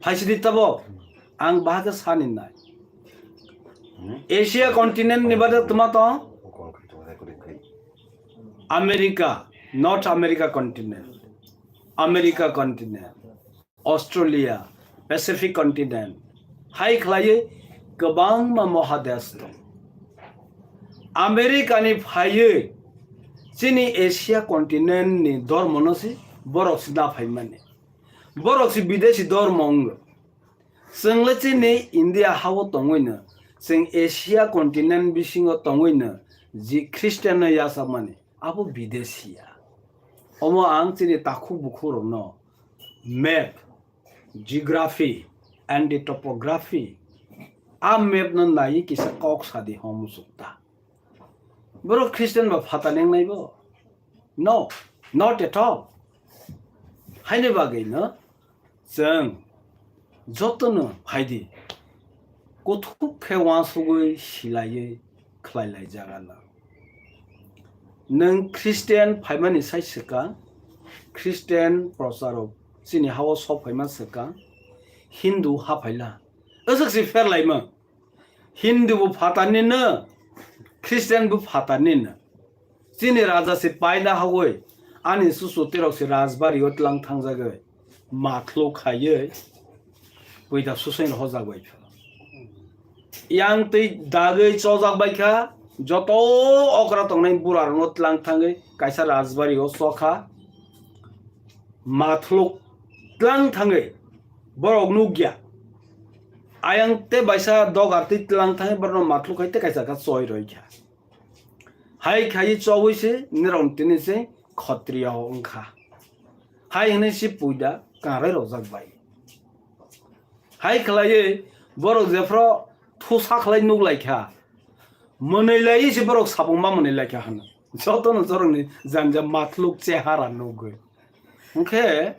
Phaisidi tabuk ang bahai khe sani nai. Asia continent ni bade tuma tong? America, North America continent, America continent, Australia, Pacific continent, hai khlaiwi kwbangma mohadesh tong. America ni phaiwi chini Asia continent ni dormo no si borok si na phaimani. Borok si bidesi dormo wngo. Chwng le chini India ha o tongwi no, chwng Asia continent bisingo tongwi no, ji Christian no yachakmani, abo bidesi ya. Omo ang chini takhuk bukhuk rok no map, geography and the topography, a map no nai kisa kok sadi ho musuk ta. Borok Christian ba phatar neng nai bo? No, not at all. Haini bagwi no chwng jotono phaidi kuthuk khe uansugwi silaiwi khlai lai jaga no. Nwng Christian phaimani sai swkang, Christian prochar rok chini hao sok phaima swkang, Hindu ha phaila. Aswk si pher laima. Hindu bo phatar ni no, Christian bo phatar ni no. Chini raja se paina hagoi, ani susu tirok se rajbari o tlang thangjagoi, mathluk khaioi, puida susui hojak bai pha. Yang twi dagoi chojak bai kha, joto okra tongnai bura rokno tlang thangoi, kaisa rajbari o chokha, mathluk tlang thangoi, borok nukya. Ayang te baisa dogar twi tlang thangoi, borokno mathluk hai te kaisa kha choi roi kha. Hai khai chogwi se nirok tini se khotriya wngkha. Hai hwnwi se puida kangrwi rojak bai. Hai khlaiwi borok jephro thusa khlai nuk lai kha. Mwnwi lai se borok sapung ma mwnwi lai kha hwnwi. Jotono jorokni janja mathluk chehara nugwi. Hwnkhe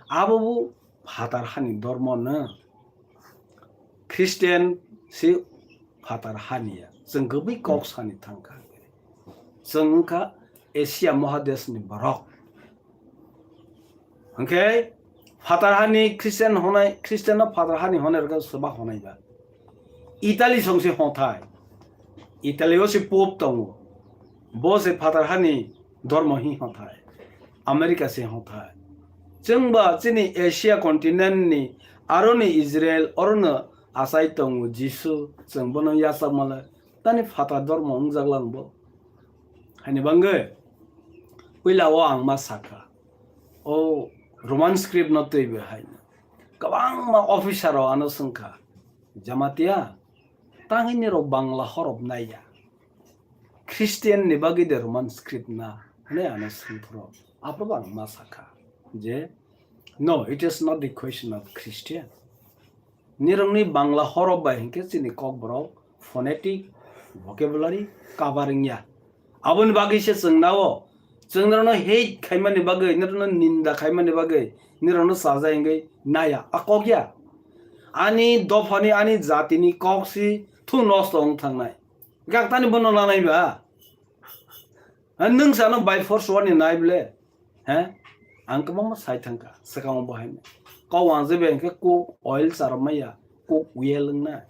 abo bo phatar hani dormo no. Christian si phatar haniya. Chwng kwbwi kok sani thangkha. Chwng wngkha Asia Mahadeshni borok. Hwnkhe phatar hani Christian honai, Christian no phatar hani honai rwkha swba honai ba. Italy songsi hothai. Italy o si Pope tongo. Bo se phatar hani dormo hi hothai. America se hothai. Chwngba chini Asia continent ni aroni Israel orono achai tongo Jisu, chwng bono yachak male. Tani phatar dormo wngjak lang bo. Haini bangwi puila o ang ma sakha. O Roman script no twibo haino. Kwbangma officer rok ano swngkha. Jamatia, tangwi nirok Bangla horop naiya. Christian ni bagwi de Roman script na? Hwnwi ano swngphuru. Aphuru ang ma sakha je, no, it is not the question of Christian. Nirokni Bangla horop bai hinkhe chini kokborok phonetic, vocabulary cover wngya. Aboni bagwi se chwng nao, chwng norokno hate khaimani bagwi, norokno ninda khaimani bagwi, norokno chaja wngwi naya, a kok ya. Ani dophani, ani jatini kok si thung nosto wng thangnai. Gaktani bono nanai ba? Ha, nwng sano by force wani nai ble? He? Ang kwbangma sai thangkha, swkango bo haino. Kok wangjabe hinkhe cook oil charwmaya, cook oil wngna.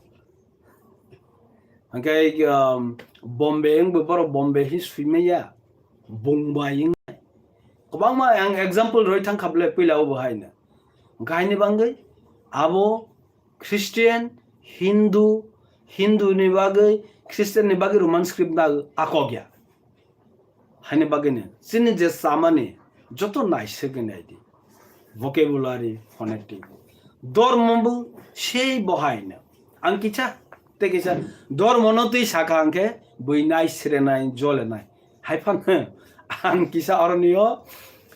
Hwnkhe, um, Bombay wngbo borok Bombay hi swimaya, Bongbai wngnai. Kwbangma ang example roi thangkha ble puila o bo haino. Hwnkhe haini bangwi abo Christian, Hindu, Hindu ni bagwi, Christian ni bagwi Roman script na akok ya. Haini bagwino chini je chamani joto naisegwi naidi, vocabulary, phonetic, dormo bo sei bo haino. Ang kisa tei kisa dormo no twi sakha hwnkhe bui nai, srenai, jolenai. Hai phano ang kisa oroni o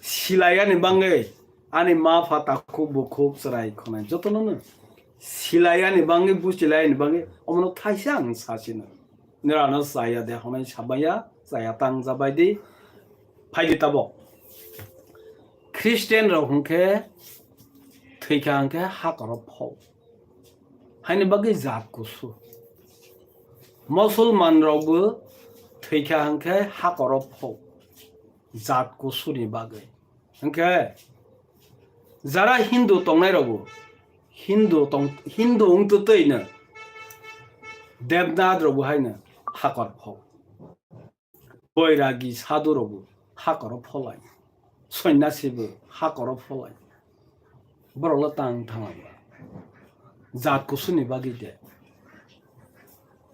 silaiyani bangwi ani ma pha takhuk bukhuk chwrai khwnai jotono no silaiyani bangwi, buchilaiyani bangwi omono thaisa ang sachino. Nirano chaya de honai sabaya, chaya tang jabai di. Phaidi tabok. Christian rok hwnkhe thwikha hwnkhe hakoro phau. Haini bagwi jat kusu. Musulman rokbo thwikha hwnkhe hakoro phau. Jat kusuni bagwi. Hwnkhe jara Hindu tongnai rokbo, Hindu tong, Hindu wngtwi twino Devnath rokbo haino hakor phau. Boiragi sadhu rokbo hakoro pholai. Sonyasi bo hakoro pholai. Boroklo tang thangma. Jat kusuni bagwi de.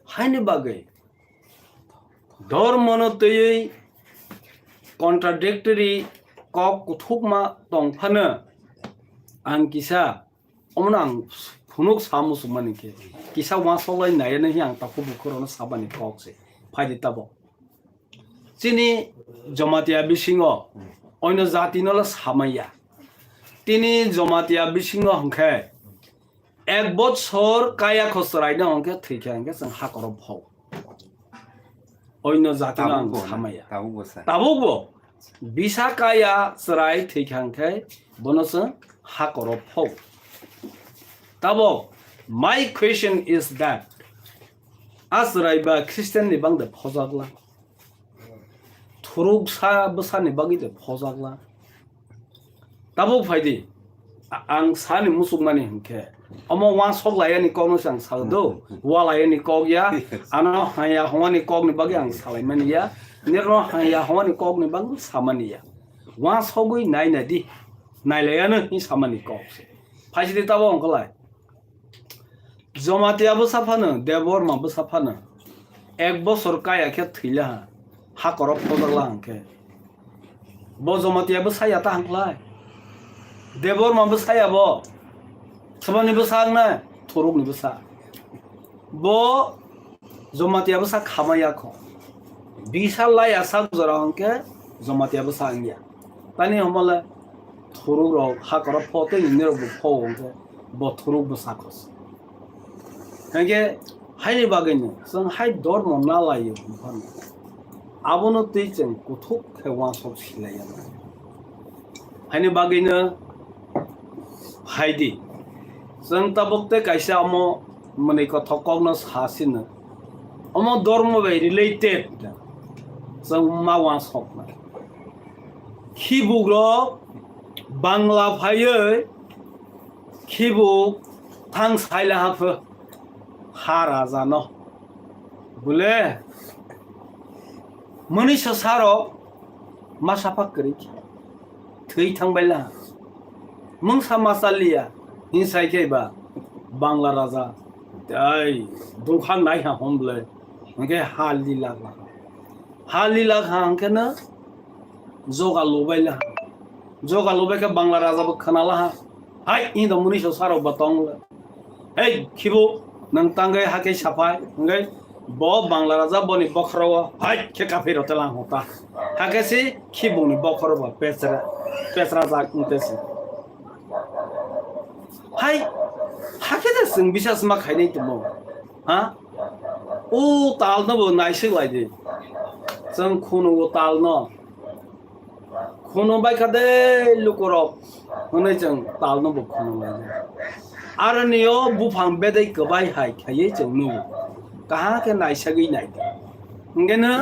Haini bagwi dormono twiwi contradictory kok kuthukma tong phano ang kisa omono ang phunuk sa muchungmani khe kisa uansuk lai nai ani ang takhuk bukhuk rokno sabani kok se phaidi tabok. Chini Jamatia bisingo oino jati no le samaya. Tini Jamatia bisingo hwnkhe ek bochor kaya kho chwraino hwnkhe thwikha hwnkhe chwng hakhoro phau. Oino jatino ang Tabukbo na, samaya. Tabukbo sa. Tabukbo bisa kaya chwrai thwikha hwnkhe bono chwng hakhoro phau. Tabuk, my question is that, a chwrai ba Christian ni bangde phojakla? Thuruksa bwsani bagwi de phojakla. Tabuk phaidi, a-, ang sani muchukmani hwnkhe, omo uansuk layani kokno se ang sal do, wa layani kok ya, ano haya hongani kokni bagwi ang salaimani ya, nirno haya hongani kokni bagwi samani ya. Uansugwi naina di, nailayano hi samani kok se. Phaisidi tabuk ongkholai. Jamatia bwsa phano, Debbarma bwsa phano, ek bochor kaya khe thwila ha, hakhoro phojakla hwnkhe. Bo Jamatia bwsa ya ta hwnkhlai? Debbarma bwsa ya bo? Swbani bwsa wngnai? Thurukni bwsa. Bo Jamatia bwsa khamaya kho. Bisa laya sak jora hwnkhe Jamatia bwsa wngya. Tani hwnmale thuruk rok hakhoro pho tei nini rok bo pho hwnkhe bo thuruk bwsa kho se. Hwnkhe haini bagwino chwng hai dormo na laio hwnphano abono twi chwng kuthuk khe uansuk silaiya. Haini bagwino phaidi, chwng tabuk tei kaisa omo mwnwi kothok kokno sa sino. Omo dormo bai related chwng ma uansuknai. Khibukrok Bangla phaiwi khibuk thang saila hapho ha rajano. Bole mwnwi sasarok ma sapha kwrwi khe thwi thangbaila. Mungsa ma chaliya hinsai khe ba Bangla raja tei dungkhang nai ha hom bole hwnkhe ha lila kha. Ha lila kha hwnkhe no joga lubaila. Joga lubai khe Bangla raja bo khwnala ha. Hai, indo mwnwi sasarok ba tong le. Hei, khibu, nwng tangwi hakhe saphai, hwnkhe bo Bangla raja boni bokhoro o, hai, khe kaphiro telang hota. Hakhe si khibukni bokhoro bo pechra, pechra jak wngte si. Hai, hakhe de chwng bisas ma khainai tumo. Ha? O tal no bo naisik lai di. Chwng khunu o tal no. Khunu bai kha de lukurok hwnwi chwng talno bo khunu laijak. Aroni o buphang bedai kwbai hai khaiwi chwng nugo. Kaham khe naisagwi nai di. Hwnkhe no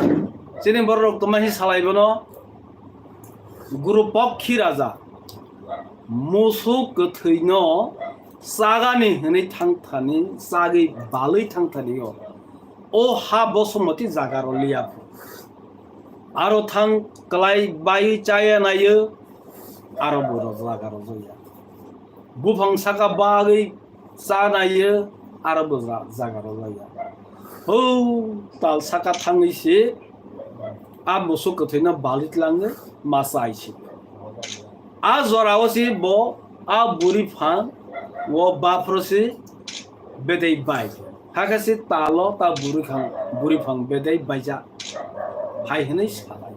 chini bororok tongma hi salai bono Guru Pokhi Raja musuk kwthwino chagani hwnwi thangthani chagwi balwi thangthani o. O ha Bosomoti jaga rw liya pho. Aro thang kwlai bai chaya naio, aro bo rw jaga rw jaya. Buphang saka bagwi cha naio, aro bo ja-, jaga rw jaya. Hou tal saka thangwi se a musuk kwthwino balit langwi ma chai se. A jora o si bo a buri phang o baphro si bedai bai. Hakhe si talo ta buri phang, buri phang bedai baija. Hai hwnwi salai.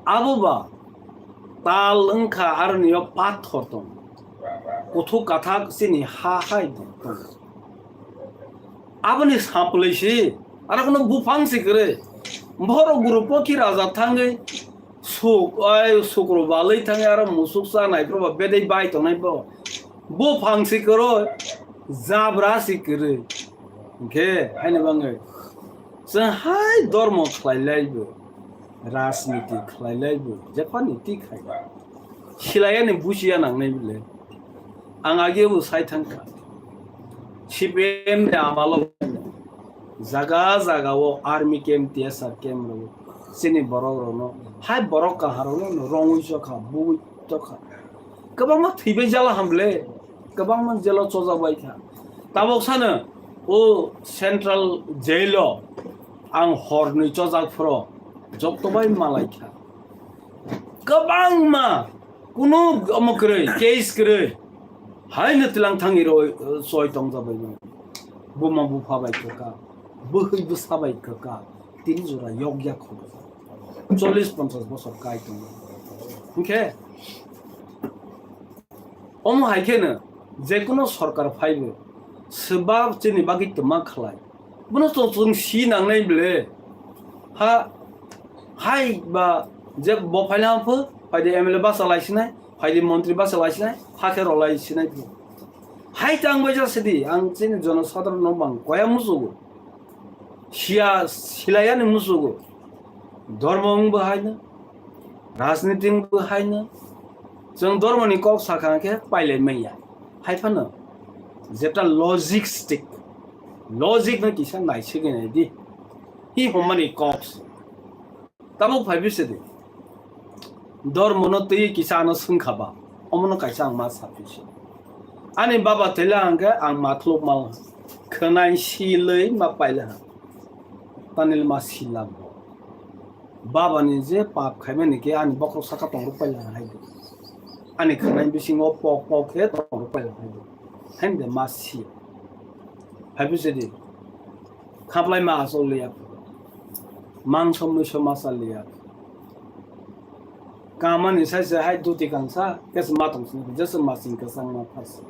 Abo ba tal wngkha aroni o pathor tong. Kuthuk kathak chini ha hai tong. Aboni saplwi si, aro kono buphang si kwrwi. Borok Guru Pokhi Raja thangwi suk, ai, sukro balwi thangwi aro musuk cha nai phuru ba bedai bai tongnai bo. Buphang si kwrwi, jabra si kwrwi. Hwnkhe, haini bagwi chwng hai dormo khlai lai bo, rajniti khlai lai bo, jephani ti khai. Silai ani buchiya nangnai bile. Ang age bo sai thangkha. C P M ni amalo jaga jaga o army camp, T S R camp rw chini borok rokno, hai borok kaham rokno rongwi chokha, bui chokha. Kwbangma thwibai jala hamle, kwbangma jelo chojak bai kha. Tabok sano o central jail o ang hornwi chojak phro jokto bai malai kha. Kwbangma kunu omo kwrwi, case kwrwi. Haino twilang thangwi roi, soi tongjabai mano. Buma bupha bai kwkha, bwhwi bwsa bai kwkha, tini jora yokya khogwi. Chollish ponchash bosor kai tongo. Hwnkhe, Omo hai kheno jekuno sorkar phaibo swbak chini bagwi twma khlai. Bono to chwng si nangnai bwle. Ha, hai ba je bo phaina pho, phaidi M L A basa lai sinai, phaidi montri basa lai sinai, hakhe rw lai sinai pho. Hai tang bai ja sidi, ang chini jono sadharon no bang koya musugo. Siya, silayani musugo. Dhormo wngbo haino, rajniti wngbo haino. Chwng dhormoni kok sakha khe pailai manya. Hai phano jeta logistic, logic no kisa naisigi nai di. Hi homani kok se. Tabuk phai bisi di. Dhormo no twi kisa ano swngkha ba. Omo no kaisa ang ma sa phi se. Ani baba thwila hwnkhe ang ma thluk mal khwnai silwi ma paila ha. Tanil ma sila bo. Baba ni je pap khaimani khe ani bokhorok saka tongrok paila ha hai di. Ani khwnai bisingo pok pok khe tongrok paila ha hai di. Hain de ma si. Phai bisi di. Khaplai ma asol liya. Mangso muiso ma sa liya. Kamani sai se hai duti kangsa, kesa ma tong sini, jesa ma sing kesa ma phasi.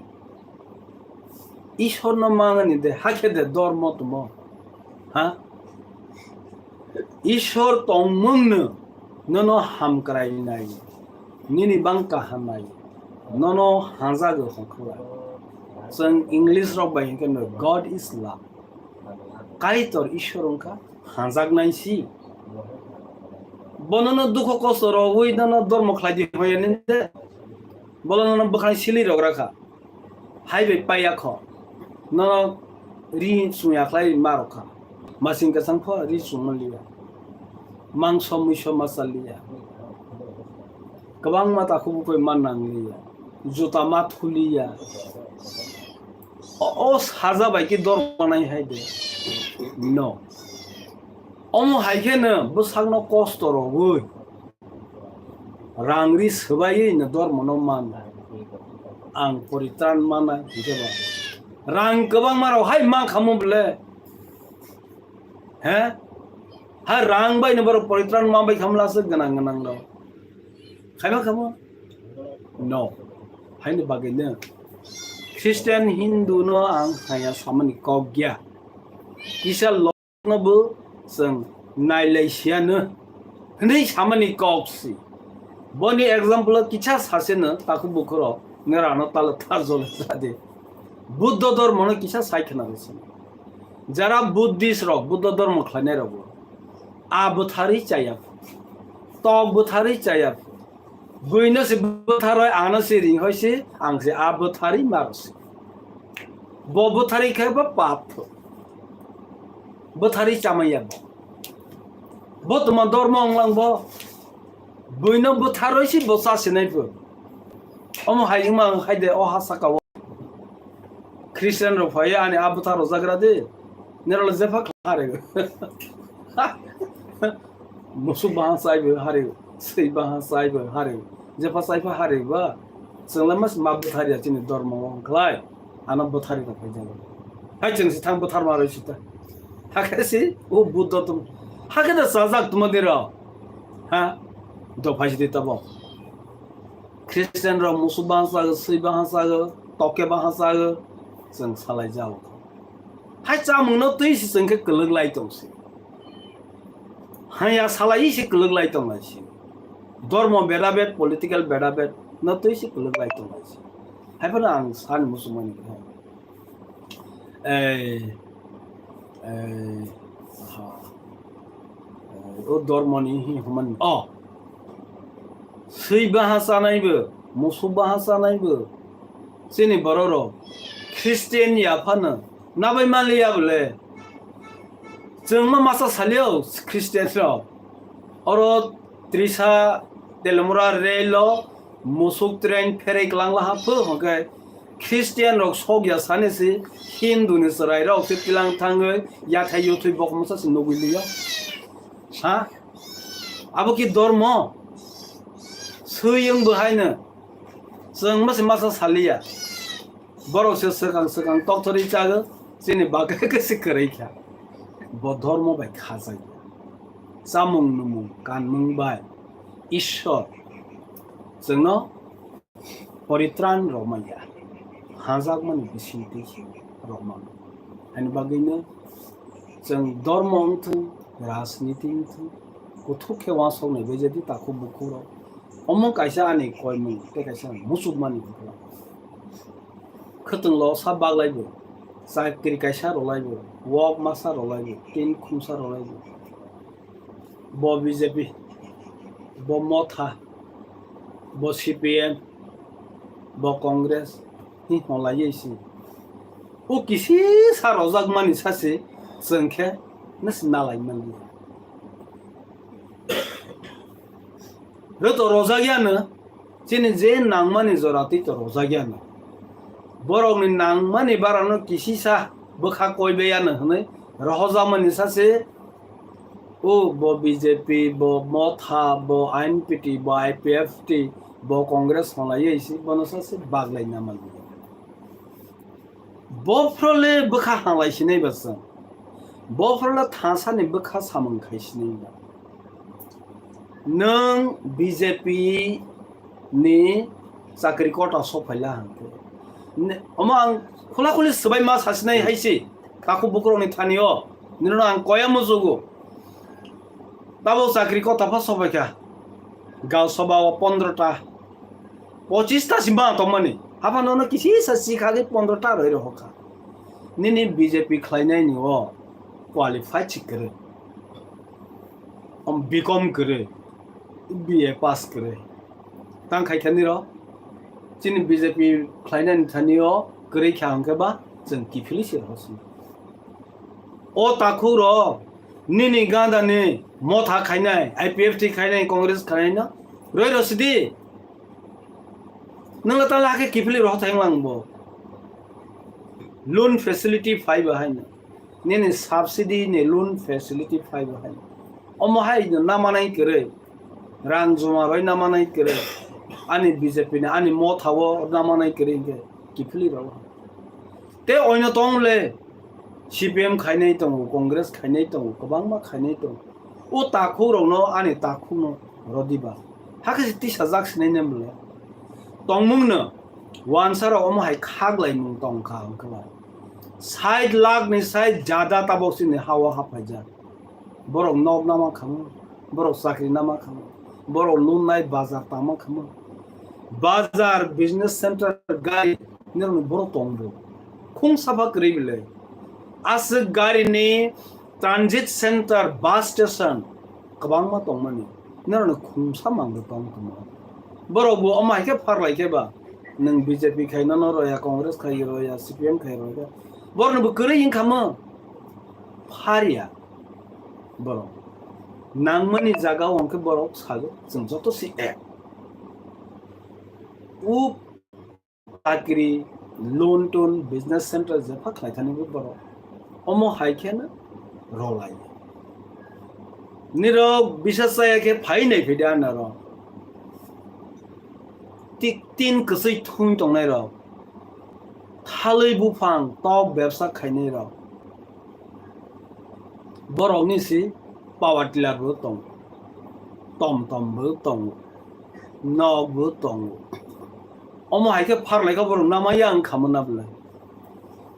Ishwar no mangani de, hakhe de dhormo tumo. Ha? Ishwar tongmung no, nono hamkrai nai. Nini bang kaham nai. Nono hanjago hongkhla. Chwng English rok bai hingke no, God is love. Kaitor Ishwar wngkha hanjaknai si. Bonono dukho kosto rogwi nono dormo khlai di hoya ninde. Bolo nono bwkhani sili rok rakha. Hai bai paiya kho. Nono ri chungya khlai ma rokha. Masing kwchang pho ri chungma liya. Mangso muiso ma cha liya. Kwbangma takhuk bukoi ma nang liya. Juta ma thu liya. O, o saja bai khe dor manai hai de. No. Omo hai khe no bwsakno kosto rogwi rang ri swbaiwi no dormono man. Ang poritran manai hingke ba. Rang kwbangma rok hai man khamu bole. He? Ha rang bai no borok poritran man bai khamla se gwnang gwnang rok. Khaima khamu? No. Haini bagwi no. Christian Hindu no ang haya samani kok gya. Kisa no bo chwng nailai siya no hwnwi samani kok si. Boni example o kisa sase no takhuk bukhuk rok nera no talo thar jole sade. Buddho dhormo no kisa sai khna rw sini. Jara Buddhist rok, Buddho dhormo khlainai rok bo a bwtharwi chaya phu, tok bwtharwi chaya phu, buino se bwtharwi ano se ring hoi se ang se a bwtharwi maro se. Bo bwtharwi khe bo pap phu. Bwtharwi chamaya bo. Bo tuma dormo wnglang bo. Buino bwtharwi se bo cha sinai phu. Omo hai wngma hai de o ha saka o. Christian rok phai ani a bwtha rwjagra de. Nero le jepha kha re. Musuk bahan sai bo hari, sei bahan sai bo hari, jepha sai pha hari ba. Chwngla mas ma bwthar ya chini dormo wng khlai. Ano bwthari rok phai jago. Hai chwng si thang bwthar ma roi sita. Hakhe si o Buddha tum. Hakhe da sajak tuma de ro. Ha? Do phai si de tabo. Christian rok musuk bahan sago, sui bahan sago, toke bahan sago, chwng salai jago. Hai chamung no twi si chwng khe kwlwk lai tong si. Haya salai si kwlwk lai tong lai si. Dormo beda bed, political beda bed no twi si kwlwk lai tong lai si. Hai phano ang sani musuk mani khe. Ei, ei, ha. Ei, o dormoni hi hwnmani. Oh. Sui baha chanaibo, musuk baha chanaibo. Chini borok rok Christian ya phano nabai maliya bole. Chwng ma masa salio Christian rok. Oro Trisa Telemura rail o musuk train pherei kwlang laha pho hwnkhe Christian rok sok ya sani si Hindu ni chwrai rok se tilang thangwi yathai yuthwi bokmasa se nugwi liyo. Ha? Abo ki dormo? Suyung bo haino. Chwng masa masa saliya. Borok se swkang swkang tokthorwi chago, chini bagwi khe se kwrwi kha. Bo dhormo bai khajak ya. Chamung nwmung, kanmung bai Ishwar chwngno poritran rwmaya, hajakmani bisingtwi rwmano. Ani bagwino chwng dormo wngthung, rajniti wngthung, kuthuk khe uansuknai bai jadi takhuk bukhuk rok. Omo kaisa ani koimung tei kaisa muchukmani wngkha. Khwtwng lo sa baglaibo, chakri kaisa rwlaibo, wok masa rwlaibo, tin khumsa rwlaibo. Bo B J P, bo Motha, bo C P M, bo Congress, hi hwnlaiwi si. O kisisa rojakmani sase chwng khe nasi nalai manliya. Rwto rojakyano, chini je nangmani jora twi to rojakyano. Borokni nangmani barano kisisa bwkha koibayano hwnwi rohojakmani sase. O bo B J P, bo Motha, bo I N P T, bo I P F T, bo Congress hwnlaiwi si, bono sase baglai namanliya. Bophro le bwkha hanglai sinai ba chwng. Bophro le thasani bwkha samung khai sinai ba. Nwng B J P ni chakri kota sophaila hwnkhe. Ne-, omo ang khula khuli swbai ma sasinai hai se. Takhuk bukhuk rokni thani o. Nino ang koya mujugo. Tabo chakri kota pha sophaikha. Gal soba o pondro ta. Pochis ta si ma tongmani. Haphano no kisisa si khagwi pondro ta roi rohor kha. Nini B J P khlainai ni o qualified si kwrwi. Om B com kwrwi. B A pass kwrwi. Tang khai thani ro. Chini B J P khlainai ni thani o kwrwi kha hwnkhe ba chwng kiphilwi se rohor si. O takhuk ro nini ganda ni Motha khainai, I P F T khainai, Congress khainai no roi ro sidi. Nwng la tala khe kiphilwi rohor thang lang bo. Loan facility phai bo haino. Nini subsidy ni loan facility phai bo haino. Omo hai no namanai kwrwi. Rang joma roi namanai kwrwi. Ani B J P ni, ani Motha o namanai kwrwi hwnkhe kiphilwi rohor. Te oino tong le C P M khainai tongo, Congress khainai tongo, kwbangma khainai tongo. O takhuk rokno ani takhuk no rodiba. Hakhe se tisajak sinai ne mle. Tongmung no wansa rok omo hai khaklaimung tong kha hwnkhe ba. Sait lakh ni sai jada tabok chini ha o haphaijak. Borok nok nama khamo, borok chakri nama khamo, borok loan nai bazar tama khamo. Bazar, business center, gari, nirok borok tongbo. Khung sapha kwrwi bile. Aswk gari ni transit center, bus station kwbangma tongmani. Nirok ni khungsa mangbo tong tongma. Borok bo omo hai khe pharlai khe ba. Nwng B J P khai nono roya, Congress khai roya, C P M khai roya. Borok ni bo kwrwi wngkha mo. Pharya. Borok. Nangmani jaga o hwnkhe borok sago, chwng joto si ek. U chakri, loan ton, business center jepha khlai thani bo borok. Omo hai khe no rolai. Nirok bisa chaya khe phai nai phidi anarok. Tik tin kwswi thung tongnai rok. Thalwi buphang tok bebsa khainai rok. Borokni si power tiller bo tongo, tom tom bo tongo, nok bo tongo. Omo hai khe pharlai kha borok nama yang kha mona bwlai.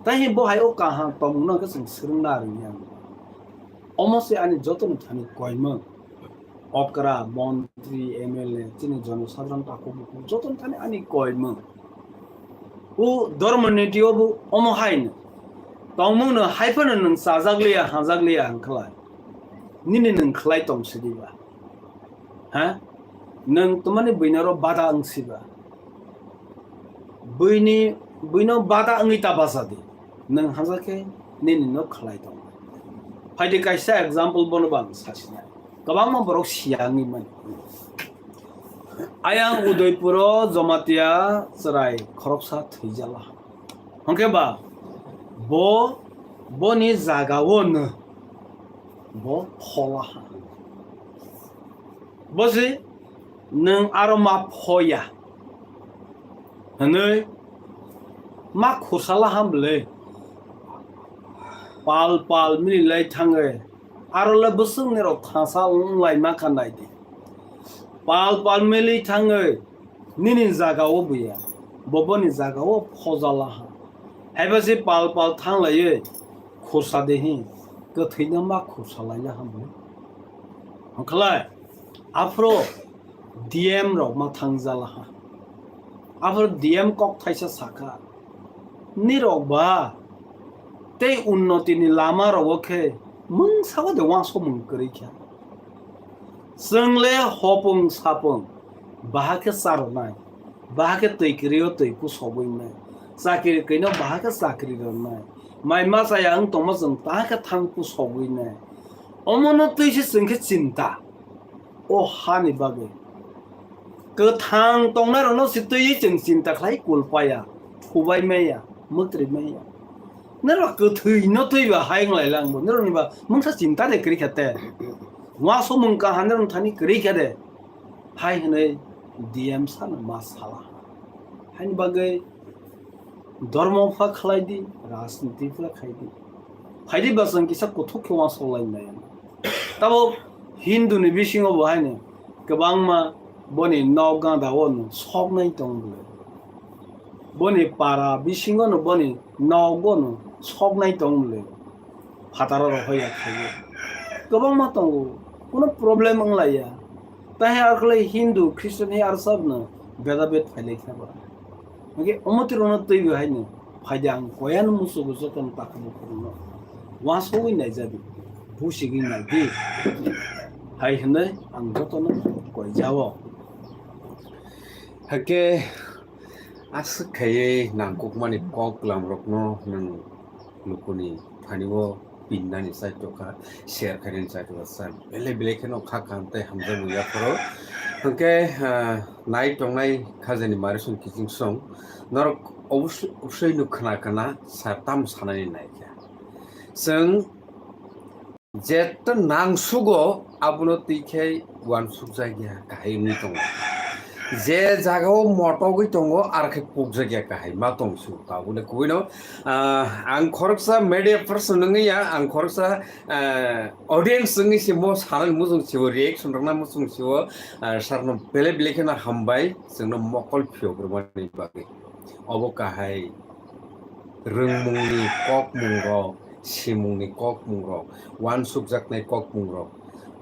Tai hi bo hai o kaham tongmung no khe chwng swrwng na rwngya. Omo se ani joto ni thani koimung. Okra, montri, M L A, chini jonosadharan takhuk bukhuk joto ni thani ani koimung. O dormo niti o bo omo hai no. Tongmung no hai phano nwng chajak liya, hajak liya hwnkhlai. Nini nwng khlai tong sidi ba. Ha? Nwng twmani buino ro bada wng siba. Buini, buino bada wngwi ta bacha di. Nwng hajak khe nini no khlai tong. Phaidi kaisa example bono bo ang sasinai. Kwbangma borok siya wngwi mano. Ayang Udaipuro Jamatia chwrai khoroksa thwijala. Hwnkhe ba bo boni jaga o no bo phola ha. Bo se nwng aro ma phoya hwnwi ma khursa laham bwle. Pal pal mililai thangwi aro le bwswk nirok thangsa wng lai ma kha nai di. Pal pal milwi thangwi nini jaga o buya. Bo boni jagao phojala ha. Haiba se pal pal thanglaiwi khursa de hi, kwthwino ma khursa laila ha bo. Hwnkhlai aphro D M rok ma thangjala ha. Aphro D M kok thaisa sakha, "Nirok ba tei unnoti ni lama rogo khe mungsa o de uansukmung kwrwi kha. Chwng le hopung sapung baha khe charwnai, baha khe twi kwrwi o twi kusogwi nai, chakiri kwino baha khe chakri rwnai, mai ma chaya wng tongma chwng taha khe thang kusogwi nai." Omono twi se chwng khe chinta. O hani bagwi kwthang tongnairokno se twiwi chwng chinta khlai kulpaya, thubai maya, mwtrwi maya. Norok kwthwi no twiba hai wng lai lang bo, norokni ba mungsa chinta de kwrwi kha te. Uansukmung kaham norokni thani kwrwi kha de. Hai hwnwi D M sano ma sala. Haini bagwi Dhormo pha khlai di, rajniti pha khai di. Phai di ba chwng kisa kuthuk khe uansuk lai nai. Tabuk Hindu ni bisingo bo haino kwbangma boni nok ganda o no soknai tong bwle. Boni para bisingo no boni nok o no soknai tong bwle. Phataro rok hoya khaio. Kwbangma tongo, kuno problem wng laiya. Tahe ar khlai Hindu, Christian he ar sabno beda bed phailai kha ba. Hwnkhe omo twi rokno twiwi haino phaidi ang koyan musugo jotono takhubo khorokno. Uansugwi naijadi, busigwi naidi. Hai hwnwi ang jotono koijao. Hake aswk khaiwi nangkukmani kok lamrokno nwng lukuni thani o pinnani chaitokha, share khainani chaitokha, sir. Belai belai kheno kha kaham tei hamjakmung yapharo. Hwnkhe, ah, nai tongnai khajani marisong kichingsong norok obos-, obosoi no khna khna sa tam sanani naikha. Chwng jeto nangsugo abono twi khe uansukjakya kahai wngwi tongo. Je jagao motogwi tongo, ar khe pukjakya kahai ma tongsu. Tabukle kubuino, ah, ang khoroksa media person wngwi ya, ang khoroksa, ah, audience wngwi se mo sanani muchung sibo, reaction rwna muchung sibo, ah, sarno belai belai kheno hambai, chwngno mokol phiyok rwmani bagwi. Obo kahai rwngmungni kokmungrok, simungni kokmungrok, uansukjaknai kokmungrok.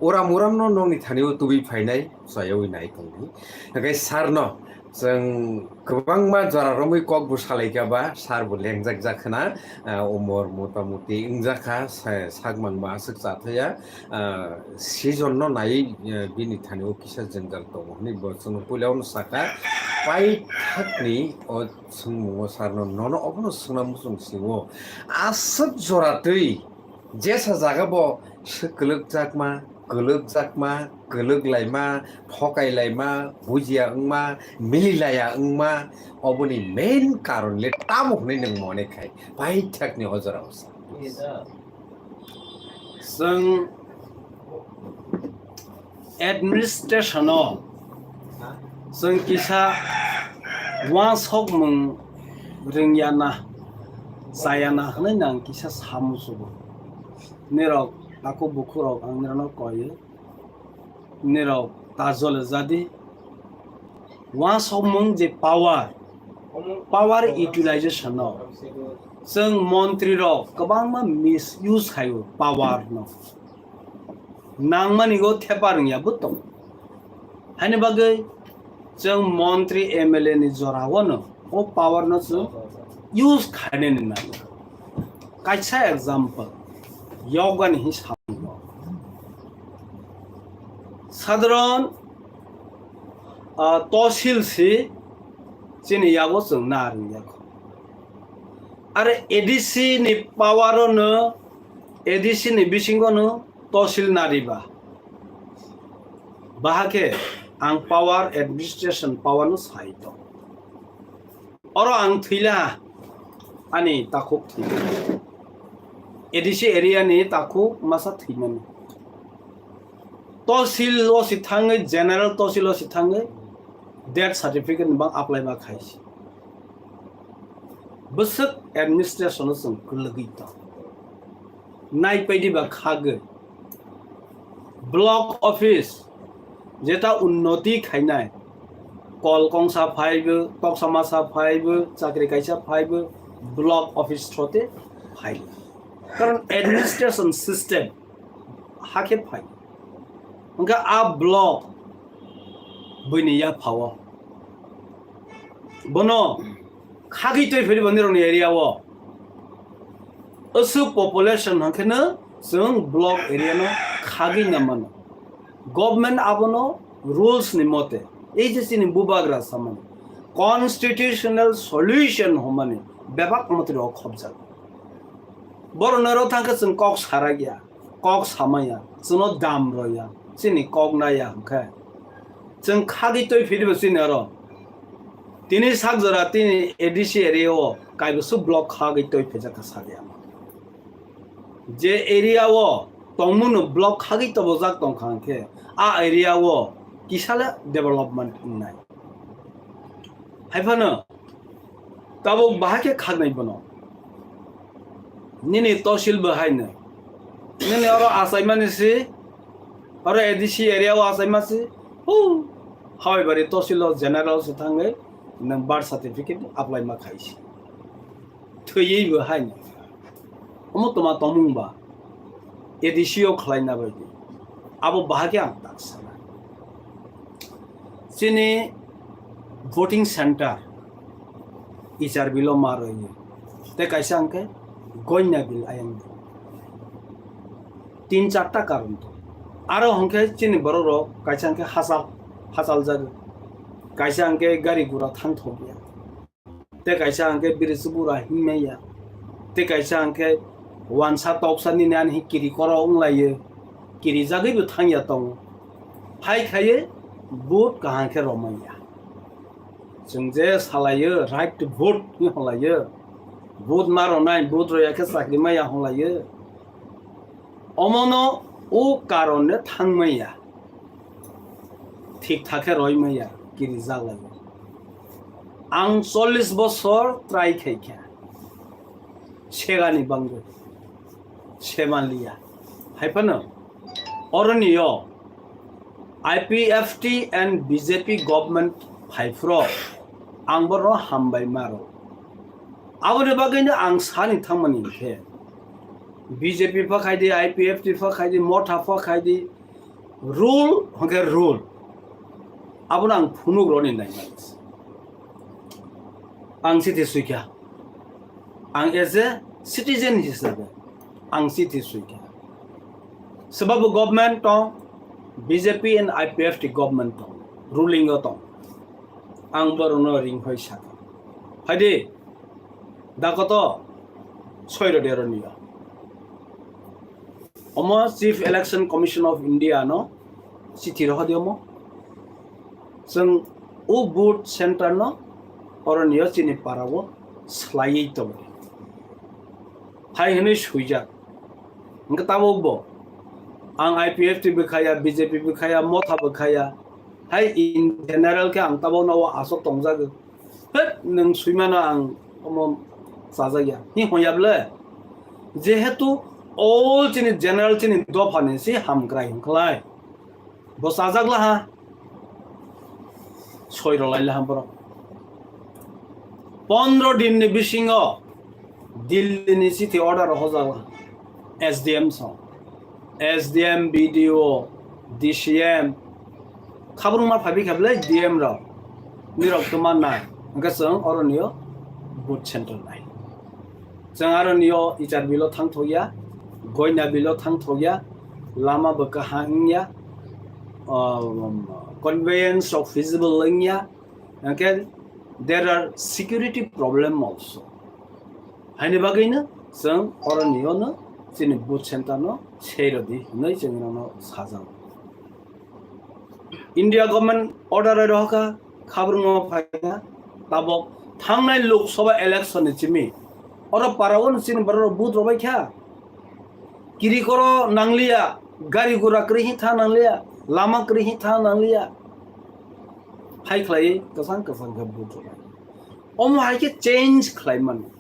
Uram uramno nokni thani-o tubui phainai, chayaui nai tongdi. Hwnkhe sarno chwng kwbangma jora romwi kok bo salaikha ba, sar bo lengjak jak khna, ah, umor motamuti wngjakha, sa-, sak mangma aswk cha thaya, ah, season no naiwi, ah, bini thani-o kisa jwngjal tongo hwnwi bo chwngno puila-o no sakha. Paithakni o Swngmungo sarno, nono obono swngna muchung singo. Aswk jora twi jesa jaga bo swk kwlwkjakma, kwlwkjakma, kwlwk laima, thokai laima, bujiya wngma, mili laya wngma, oboni main karon le tamo hwnwi nwng mone khai paithakni o jora o sa. Chwng administration o chwng kisa uansukmung rwngya na, chaya na hwnwi no ang kisa samusugo. Nirok takhuk bukhuk rok ang nirokno koio, nirok ta jole jadi. Uansukmung je power, power utilization no chwng montri rok kwbangma misuse khaio power no. Nangmani go thepa rwngya bo tongo. Haini bagwi chwng montri M L A ni jora o no o power no chwng use khainani nango. Kaisa example, yogani hi samungo. Sadharon, ah, tosil si chini yago chwng na rwngya kho. Are A D C ni power o no, A D C ni bisingo no tosil nariba. Bahake ang power, administration power no sai tong. Oro ang thwila, ani takhuk thwi. A D C area ni takhuk masa thwimani. Tosil o si thangwi, general tosil o si thangwi, death certificate ni bang apply ma khaisi. Bwswk administration o chwng kwlwgwi tong. Naipaidi ba khagwi. Block office jeta unnoti khainai, kol kongsa phaibo, toksa masa phaibo, chakri kaisa phaibo, block office throte phaibo. Karon administration system hakhe phai. Hwnkhe a block buini yaphao bono khagwi twi phiri bo nirokni area o. Aswk population hwnkhe no chwng block area no khagwi na mano. Government abono rules ni mote, ei je chini bubagra samani constitutional solution hwnmani bebak mote rok khobjak. Borok norok thangkhe chwng kok sarakya, kok samaya, chwngno dam roya, chini kok naya hwnkhe chwng khagwi twi phiribo chini oro. Tini sak jora tini A D C area o kaibo su block khagwi twi phijak kha sakya. Je area o tongmung no block khagwi tobojak tongkha hwnkhe a area o kisale development wngnai. Haiphano tabuk bahai khe khaknai bono. Nini tosil bo haino. Nini oro achaimani si, oro A D C area o achaima si, hu, Hawaibari tosil o general se thangwi nwng birth certificate apply ma khai si. Thwiwi bo haino. Omo toma tongmung ba A D C o khlaina bai di. Abo bahai khe ang tak sana. Chini voting center Icharbil o ma rwio. Tei kaisa hwnkhe Goinyabil ayang. Tin charta karon to. Aro hwnkhe chini borok rok kaisa hwnkhe hachal, hachal jago. Kaisa hwnkhe gari gura thang thokya. Tei kaisa hwnkhe biri chubura hinmaya. Tei kaisa hwnkhe wansa toksa nini ani kiri koro wnglaio. Kiri jagwi bo thangya tongo. Hai khaiwi vote kaham khe romaya. Chwng je salaio right to vote hinwi hwnlaio. Vote ma ronai, vote roya khe chakri maya hwnlaio. Omono o karon no thangmaya. Thik thak khe roimaya, kiri jaglaio. Ang chollish bosor try khaikha. Segani bangwi. Semanliya. Haiphano oroni o I P F T and B J P government phaiphro ang borno hambai maro. Aboni bagwino ang sani thangmani hinkhe B J P pha khaidi, I P F T pha khaidi, Motha pha khaidi, rule hwnkhe rule. Abono ang phunuk roni naimani. Ang siti suikha. Ang as a citizen hisabe ang siti suikha. Sebabo government tong, B J P and I P F T government tong, ruling o tong. Ang borokno ringkhoi sakha. Phaidi, dakoto soiro dero niya. Omo Chief Election Commission of India no chithi rohordi omo. Chwng o vote center no oroni o chini para o swlaiwi tongo. Hai hwnwi swijak. Hwnkhe tabuk bo ang I P F T bwkhaya, B J P bwkhaya, Motha bwkhaya. Hai in general khe ang tabukno o aswk tongjago. Hwt, nwng swimano ang omo chajakya. Hi hwnya bwle? Jehetu all chini general chini dophani si hamkrai hwnkhlai. Bo chajakla ha. Soi rwlaila ha borok. Pondro din ni bisingo Delhi ni chithi order rok hojakla. S D M song. S D M, B D O, D C M. Khabrwngma phaibi kha bwle D M rok. Nirok twma nai. Hwnkhe chwng oroni o vote center nai. Chwng aroni o Icharbil o thang thokya, Goinyabil o thang thokya, lama bo kaham wngya, um, conveyance rok feasible wngya. Hwnkhe there are security problem also. Haini bagwino chwng oroni o no chini vote center no sei rwdi hwnwi chwng rokno sajago. India government order bai rohorkha, khabrwngma phaikha, tabok thangnai Lok Sabha election ni simi oro para o chini borok rok vote rwbaikha. Kiri koro nangliya, gari gura kwrwi hi tha nangliya, lama kwrwi hi tha nangliya. Hai khlaiwi kwchang kwchang khe vote rwbai. Omo hai khe change khlai mano.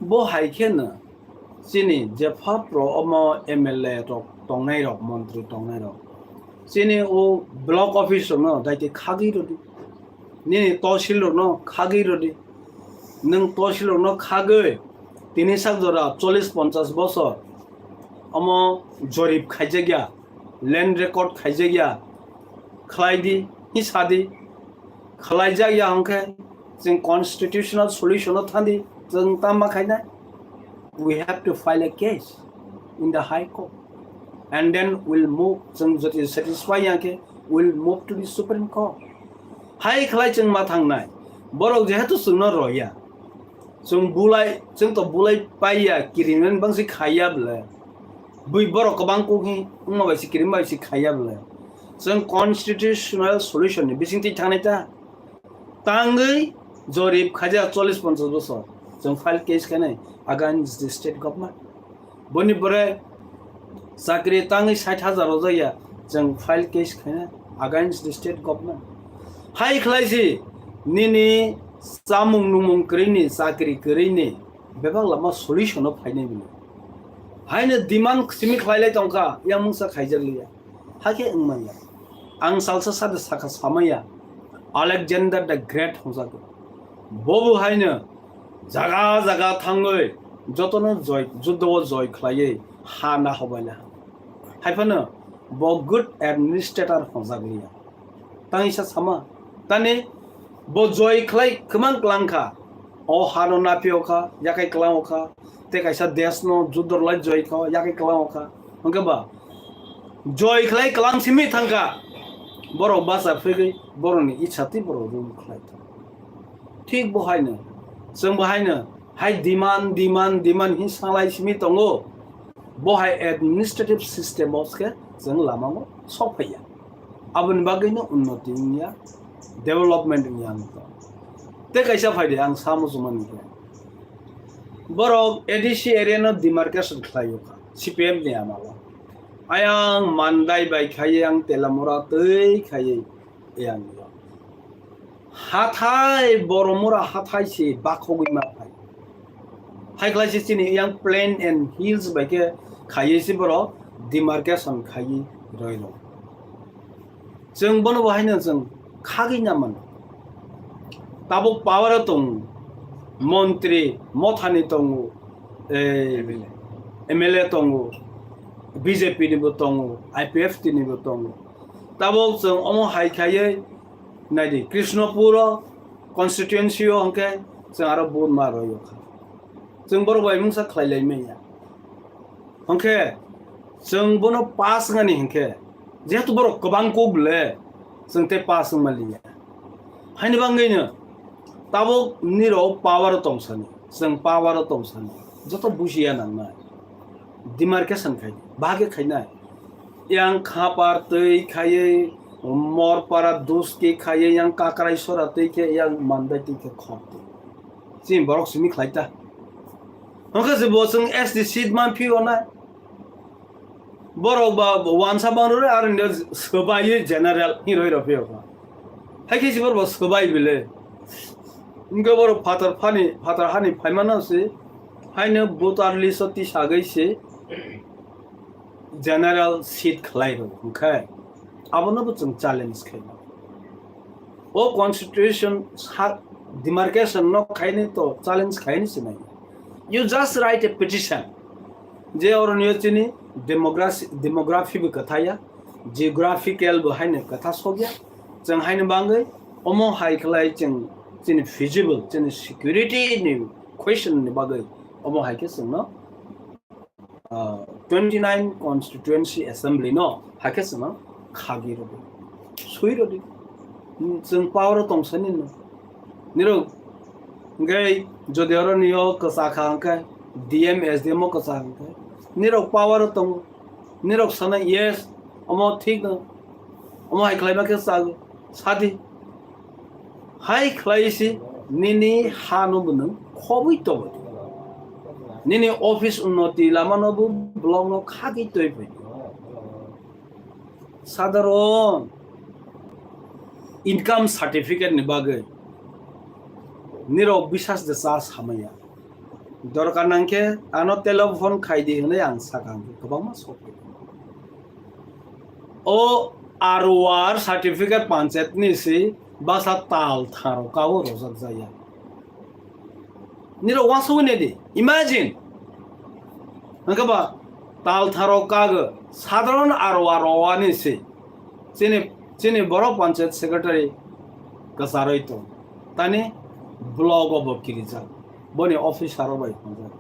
Bo hai khe no chini jepha pro omo M L A rok tongnai rok, montri tongnai rok, chini o block office rok no daite khagwi rwdi. nini tosil rokno khagwi rwdi. Nwng tosil rokno khagwi tini sak jora chollish ponchash bosor omo jorib khaijak ya, land record khaijak ya, khlai di, hi sa di, khlaijak ya hwnkhe chwng constitutional solution o thang di, chwng tamo khainai. We have to file a case in the High Court and then we'll move, chwng jodi satisfy ya khe we'll move to the Supreme Court. Hai khlai chwng ma thangnai, borok jehetu chwngno roya, chwng bulai, chwng to bulai paiya, criminal bangsi khaiya bwle, bui borok kwbang kukhi wngma bai si criminal bai si khaiya bwle, chwng constitutional solution ni bisingtwi thangnai ta. Tangwi jorib khaijak chollish ponchash bosor, chwng file case khainai against the state government. Boni pore chakri tangwi sait hajar rojak ya, chwng file case khainai against the state government. Hai khlai si nini chamung nungmung kwrwini, chakri kwrwini bebak lama solution o phainai bini. Haino demand simi khlailai tongkha, yang mungsa khaijak liya. Hakhe wngmanya. Ang salsa sade sakha samaya, Alexander the Great hwnjago. Bobo haino jaga jaga thangwi jotono joy, juddo o joy khlaiwi ha na hobaina. Haiphano bo good administrator hwnjak liya. Tangisa sama, tani bo joy khlai kwmang klangkha. O hano napio kha, yakai klango kha, tei kaisa desh no judor lai joy kha, yakai klango kha. Hwnkhe ba joy khlai klang simi thangkha. Borok bacha phigwi borokni ichha twi borok rule khlai thang. Thik bo haino, chwng bo haino, hai demand, demand, demand hin sanglai simi tongo. Bo hai administrative system o se chwng lama o sok phaiya. Aboni bagwi no unnoti wngya, development wngya ang to. Tei kaisa phaidi ang samo chumani khe. Borok A D C area no demarcation khlai o kha, C P M ni amalo. Ayang Mandai bai khaiye, ang Telamura twi khaiye, yang yo. Hathai Boromura hathai se bakhogwi ma phai. Hai khlai se chini yang plain and hills bai khe khaiye se borok demarcation khaiye roi rok. Chwng bono bo haino chwng khagwi na mano. Tabuk power o tongo, montri, mothani tongo, eh, M L A. M L A tongo, B J P ni bo tongo, I P F T ni bo tongo. Tabuk chwng omo hai khaiye naidi, Krishnapur o constituency o hwnkhe chwng aro vote ma roi o kha. Chwng borok bai mungsa khlai lai manya. Hwnkhe chwng bono pass wngani hwnkhe, jehetu borok kwbang kuk le, chwng tei pass wngma liya. Haini bagwino tabuk nirok power o tongsani, chwng power o tongsani, joto bujiya nangnai. Demarcation khai, bahage khainai. Yang Khapar twi khaiwi, Morpara Duski khaiwi, yang Kakraisora twi khe, yang Mandai twi khe khop twi. Chini borok simi khlai ta. Hwnkhe se bo chwng S T seat man phi o nai. Borok ba wansa bang rw, aro nini swbai general hinwi rw phi o kha. Hai khe se borok ba swbai bile. Hwnkhe borok phatar phani, phatar hani phaimano se. Haino voter list o tisagwi se general seat khlai rw. Hwnkhe abono bo chwng challenge khaima. O constitution sa demarcation no khaini to challenge khaini sinai. You just write a petition. Je oroni chini demography, demography bo kwthaya, geographical bo haino kwtha sokya. Chwng haino bangwi omo hai khlai chwng chini feasible, chini security ni question ni bagwi omo hai khe chwngno ah, twenty nine constituency assembly no hakhe chwngno khagwi rwdi, swi rwdi. Hmm, chwng power o tongsani no. Nirok hwnkhe jodi oro nio kwchakha hwnkhe, D M, S D M o kwchak hwnkhe, nirok power o tongo. Nirok sana yes, omo thik no. Omo hai khlaima khe chak, sadi. Hai khlai se nini ha no bo nwng khobwi tongwi. Nini office unnoti lama no bo block no khagwi twi phai. Sadharon income certificate ni bagwi nirok bisas de cha samaya. Dorkar nang khe ano telephone khai di hwnwi ang sakha, ang kwbangma sok. O R O R certificate panchayat ni si basa tal tharo kago rojak jaya. Niro wasugwi nedi, imagine. Hwnkhe ba tal tharo kago sadharon arwa rowani se. Chini, chini borok panchayat secretary kwcharwi tong. Tani block o bo kirijak. Boni officer o bai tongjak.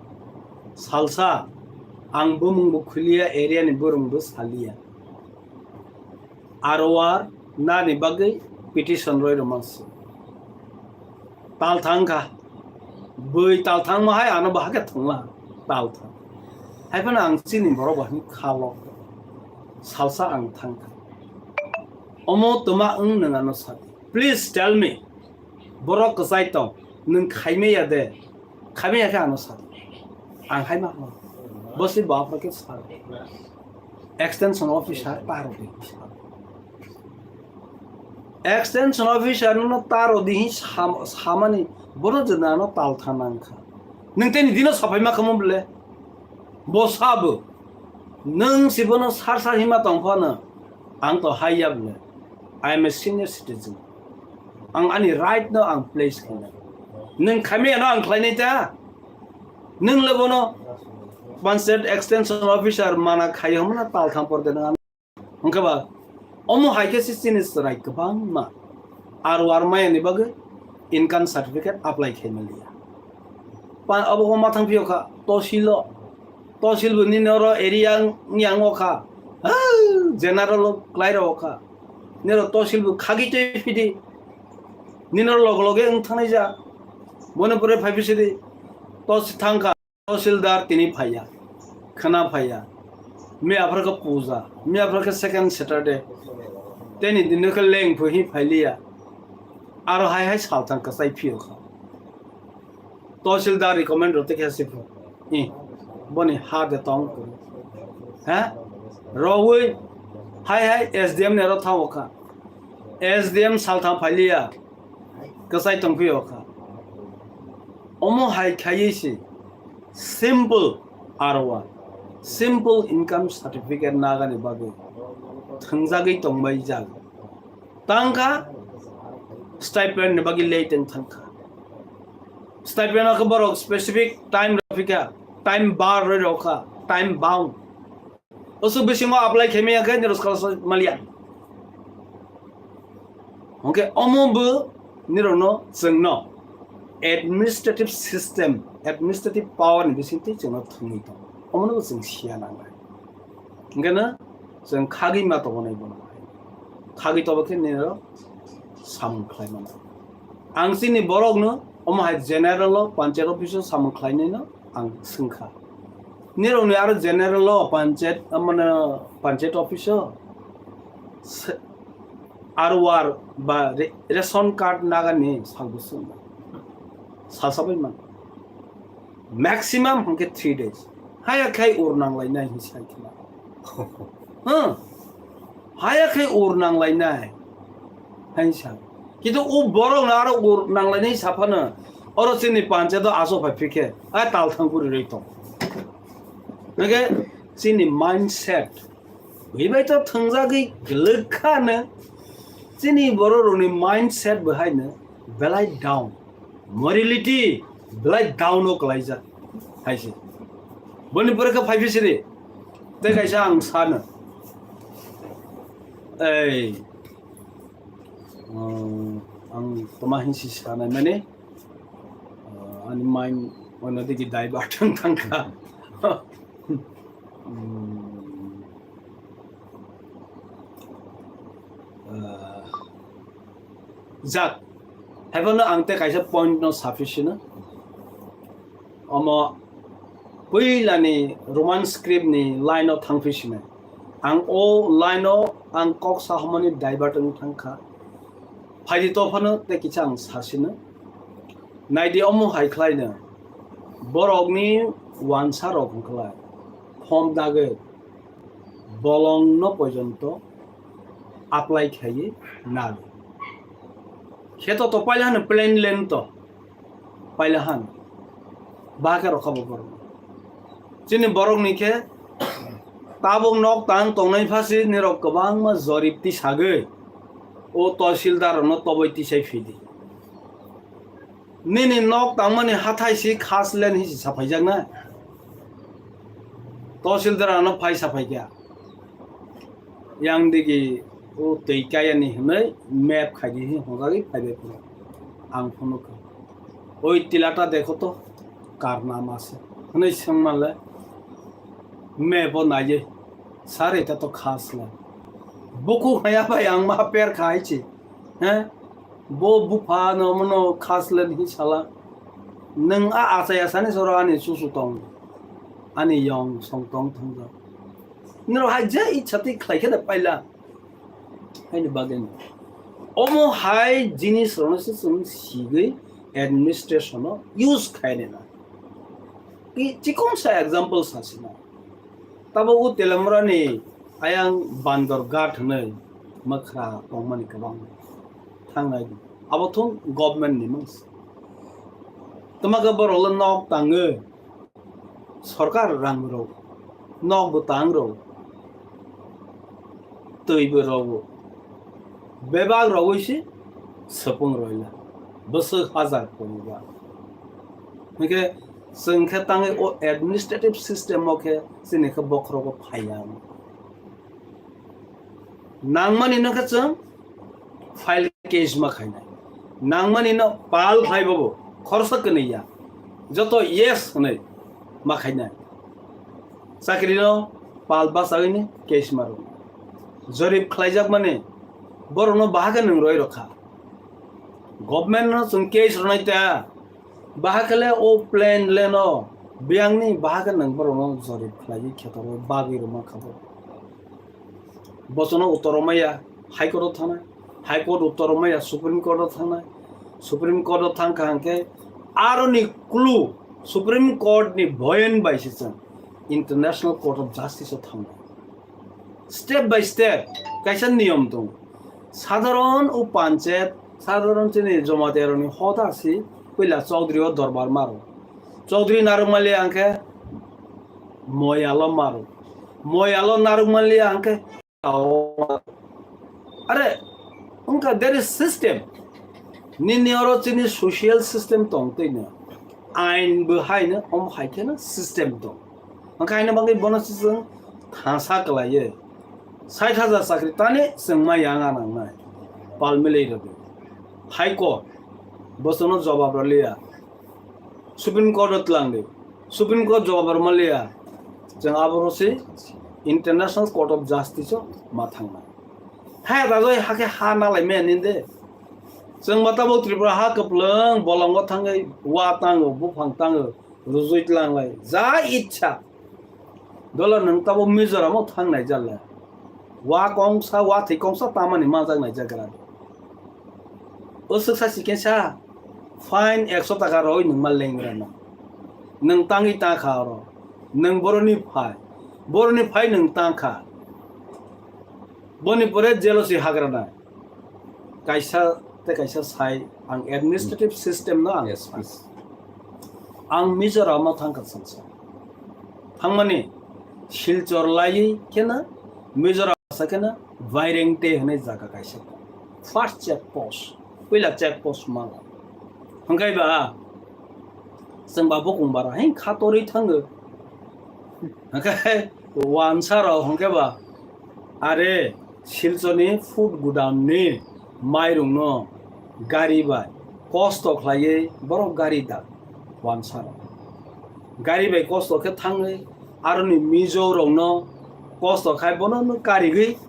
Salsa ang bumung bo khuliya, area ni borok bo saliya. Arwar nani bagwi petition roi rwmang se. Tal thang kha. Bui tal thang ma hai ano bahai khe thangla. Tal thang. Hai phano ang chini borok bahai khalo. Salsa ang thang kha. Omo toma wng nwng ano sadi. Please tell me. Borok kwchai tong. Nwng khaimaya de. Khaimaya khe ano sadi. Ang hai ma hano. Bosi bapra khe sal. Extension officer taro de. Extension officer no taro di hin sam-, samani bono jwnano tal thanang kha. Nwng teni dino saphai ma khamu ble. Bo sabo. Nwng si bono sar sar hima tong phano. Ang to hai ya ble. I am a senior citizen. Ang ani right no ang place khainai. Nwng khaimaya no ang khlainai ta. Nwng le bono panchayat extension officer mana khai hwnna tal thang por de nwng. Hwnkhe ba, omo hai khe se chini chwrai kwbangma R O R maya ni bagwi income certificate apply khai manliya. Pa-, obo ma thang phiyokha, tosil o, tosil bo nini oro area yang o kha, ha, general o klai rok kha, nini oro tosil bo khagwi twi phidi, nini oro loge loge wng thangnai ja, boni pore phai bisidi, tosil thang kha. Tahsildar tini phaiya, khwna phaiya. Miya phar khe puja, miya phar khe second Saturday. Teni dino khe leng phui hi phailiya. Aro hai hai salthang kwchai phiyo kha. Tahsildar recommend rw tei khe se phu. I, boni ha de tong kuru. Ha? Rowui hai hai S D M ni aro thango kha. S D M salthang phailiya. Kwchai tongphio kha. Omo hai khaiwi se simple R O R, simple income certificate nagani bagwi thwngjagwi tongbai jak. Tangkha stipend ni bagwi late wng thangkha. Stipend o khe borok specific time rw phikha, time bar rw rw kha, time bound. Usuk bisingo apply khaimaya khe nirok scholarship maliya. Hwnkhe omo bo nirokno chwngno administrative system, administrative power ni bisingtwi chwngno thwngwi tongo. Omono bo chwng siya nangnai. Hwnkhe no chwng khagwi ma tongo nai bono. Khagwi tobo khe nirok samung khlai mano. Ang chini borokno omo hai general o panchayat office o samung khlainai no ang swngkha. Nirokni aro general o panchayat, mane panchayat office o se-, R O R ba re-, ration card nagani salbo swngma. Salsa bai man. Maximum hwnkhe three days. Haya khai ur nanglainai hinwi sai khna. Huh? Haya khai ur nanglainai. Hai sa. Kintu o borok no aro ur nanglainai saphano. Oro chini panchayat o aso phai phikhe. A tal thang kuri roi tong. Nage chini mindset. Bui bai to thwngjagwi gwlwk kha no. Chini borok rokni mindset bo hai no belai down. Morality belai down o kwlaijak hai se. Boni pore khe phai phi siri. Tei kaisa ang sano. Ei, um, ang toma hinsi sanai mani, uh, ani mind ono digi divert wng thangkha. Um, uh, Jak, haiphano ang tei kaisa point no saphi sino. Omo puilani Roman script ni line o thangphi sino. Ang o line o ang kok sa hwnmani divert wng thangkha. Phaidi to phano tei kisa ang sasino. Naidi omo hai khlaino. Borokni wansa rok wngkhlai. Phone dagwi bolongno porjonto apply khaiwi nalo. Kheto to paila hano plain land to. Paila hano. Bahai khe rokha bo borok. Chini borokni khe tabuk nok tang tongnai phasi nirok kwbangma jorip tisagwi. O tahsildar no toboi tisai phidi. Nini nok tangmani hathai si khas len hisi saphaijak na. Tahsildar ano phai saphaikha. Yang digi o twi kayani hwnwi map khaidi hi hwnjagwi phaibai phuru. Ang phunukha. Oi tilata dekho to, kar naam ase. Hwnwi swngmanle map o naiye. Sir, eta to khas len. Buku haya bai ang ma per khai chi. He? Bo bupha no mono khas len hi sala. Nwng a achai asani soro ani susu tong. Ani yong song tong thangja. Noro hai je ichha twi khlai khe da paila. Haini bagwi no. Omo hai jinis rono se chwng sigwi administration no use khai rena. Ki chikonsa example sasina. Tabuk o Telamura ni ayang Bandor Ghat hwnwi mwkhra tongmani kwbang thangnai. Abo thung government ni mungsa. Twma khe borok le nok tangwi sorkar rang rw, nok bo tang rw, twi bo rw, bebak rwwi se swpung rwla, bwswk hajar koiba. Hwnkhe chwng khe tangwi o administrative system o khe chini khe bokhorogo phaiya. Nangmani no khe chwng file case ma khainai. Nangmani no pal khlai bobo khorsa kwnwi ya. Joto yes hwnwi ma khainai. Chakri no pal bachagwi ni case ma rw. Jorib khlaijak mani borok no bahai khe nwng roi rokha. Government no chwng case rwnai ta. Bahai khe le o plain land o biyang ni bahai khe nwng borok no jorib khlaiwi kheto rw bagwi rw ma kha bo. Bosono uttor maya High Court o thangnai, High Court uttor maya Supreme Court o thangnai, Supreme Court o thangkha hwnkhe aroni clue Supreme Court ni boyan bai se chwng International Court of Justice o thangnai. Step by step kaisa niyom tongo. Sadharon o panchayat, sadharon chini Jamatia rokni hoda si puila Chaudhary o dorbar maro. Chaudhary narwk mali hwnkhe moyalo maro. Moyalo narwk mali hwnkhe Are, wngkha there is system. Nini oro chini social system tong twi no. Ain bo hai no, om hai khe no system tong. Wngkha haino bagwi bono se chwng thansa kwlaiwi. Sait hajar chakri tani chwng ma yang a nangnai. Pal milwi rwdi. High Court, bosono jobab rw liya. Supreme Court o twlang di. Supreme Court jobab rwma liya. Chwng abo rw si International Court of Justice o ma thangnai. Hai rajai hakhe ha nalai maya ninde. Chwng ba tabuk Tripura ha kwplwng bolongo thangwi wa tango, buphang tango, rujui tlanglai. Ja ichha. Dolo nwng tabuk Mizoram o thangnai jala. Wa kongsa, wa thwi kongsa tamani manjaknai jagra. O swksa sikhe sa, fine ekso taka roi nwng ma lengrana. Nwng tangwi ta kha oro. Nwng boroni phai. Boroni phai nwng ta kha. Boni pore jealousy hagrana. Kaisa tei kaisa sai ang administrative system no ang Yes, please. Ang Mizoram o thangkha salsa. Thangmani Silchar laiwi kheno Mizoram sa kheno Bairengte hwnwi jaga kaisa. First check post, puila check post mala. Hwnkhe ba chwng ba bukung bara hei khatorwi thango. Hwnkhe wansa rok hwnkhe ba are Silchar ni food godown ni mairung no gari bai kosto khlaiwi borok gari da wansa rok. Gari bai kosto khe thangwi aroni Mizo rok no kosto khai bono no karigwi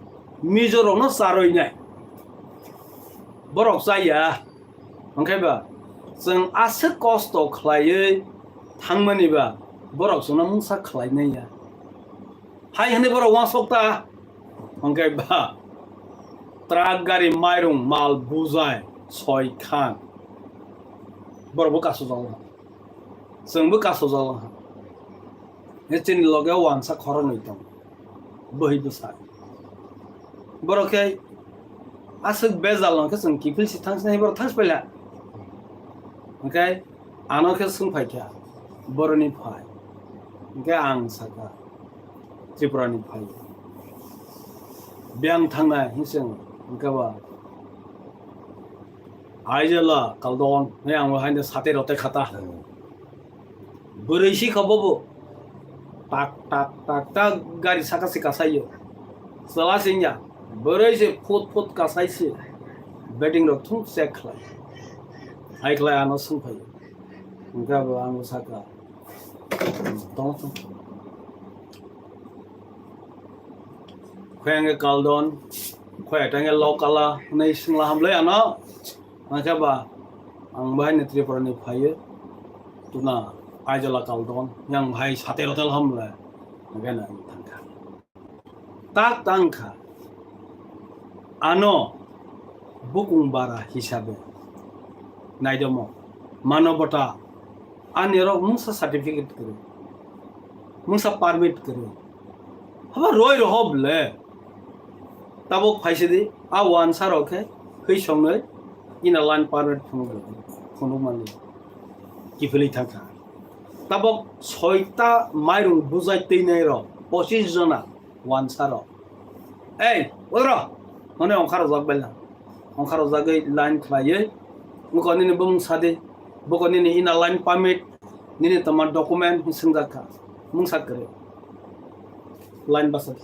Mizo rok no charwi nai. Borok chaya. Hwnkhe ba chwng aswk kosto khlaiwi thangmani ba borok chwngno mungsa khlainai ya. Hai hwnwi borok uansuk ta. Hwnkhe ba truck gari mairung mal bujai soi khan. Borok bo kasujak. Chwng bo kasujak. He chini loge wansa khoroknwi tong. Bwhwi bwsa. Borok khe aswk bejal no khe chwng kiphil si thang sinai borok thang paila. Hwnkhe ano khe swng phai kha boroni phai. Hwnkhe ang sakha Tripura ni phai. Biyang thangnai hwnswng hwnkhe ba Aijala kaldon, ne ang haino sate rote khata. Bwrwi si kha bobo. Tak, tak, tak, tak, gari saka se kasaiyo. Chwla singya, bwrwi se phut phut kasai se. Betting rok thung check khlai. Hai khlai ano swng phaio. Hwnkhe bo ang saka. Tong tong. Khwenge kaldon, khwetenge lokala, hwnwi swngla hamlai ano. Hwnkhe ba, ang bahai ni Tripura ni phaio, tuna Aijala kaldon, yang bahai sate rotel hamle, hwnkhe na ang thangkha. Tak tangkha, ano bukung bara hisabe, naidomo, manobota, ani rok mungsa certificate kwrwi, mungsa permit kwrwi, haba roi rohob le. Tabuk phaisidi, a wansa rok khe hwi songnwi ina line permit phunuk, phunuk mani kiphilwi thangkha. Tabuk soita mairung bujai twinai rok, pochis jona wansa rok. Ei, odro, hone ongkha rojak baila. Ongkha rojagwi line khlaiwi, buko nini bumung sadi, buko nini ina line permit, nini toma document hwnwi swngjak kha. Mungsa kwrwi. Line basa.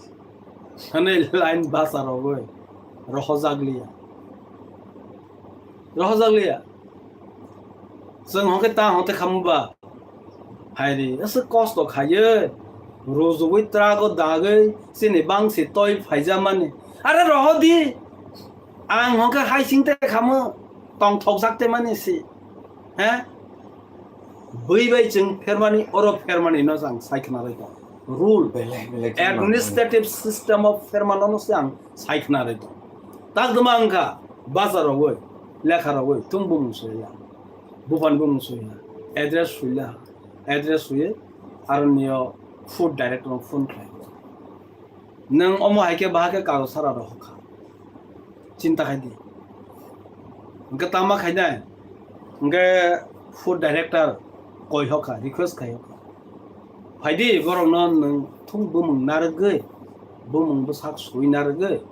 Hwnwi line basa rogwi rohojak liya. Rohojak liya. Chwng hwnkhe ta hwnkhe khamu ba. Hairi, aswk kosto khaiwi, rujugwi trago dagwi, chini bangsi toi phaijamani. Are rohodi. Ang hwnkhe haising te khamu, tongthokjak te mani si. He? Bui bai chwng phermani, oro phermani no chang sai khna bai tong. Rule. Belai, belai khe administrative system of phermano no se ang sai khna bai tong. Tak duma wngkha, bacha rogwi, lekha rogwi, tung bumung suiya. Bupan bumung suiya. Address suiya. Address suiya. Aro niyo food director no phone khlai. Nwng omo hai khe bahai khe kagoj sara rw hokha. Chinta khai di. Hwnkhe tama khainai? Hwnkhe food director koi hokha, request khai hokha. Phaidi borokno nwng thung bumung narwgwi, bumung bwsak sui narwgwi,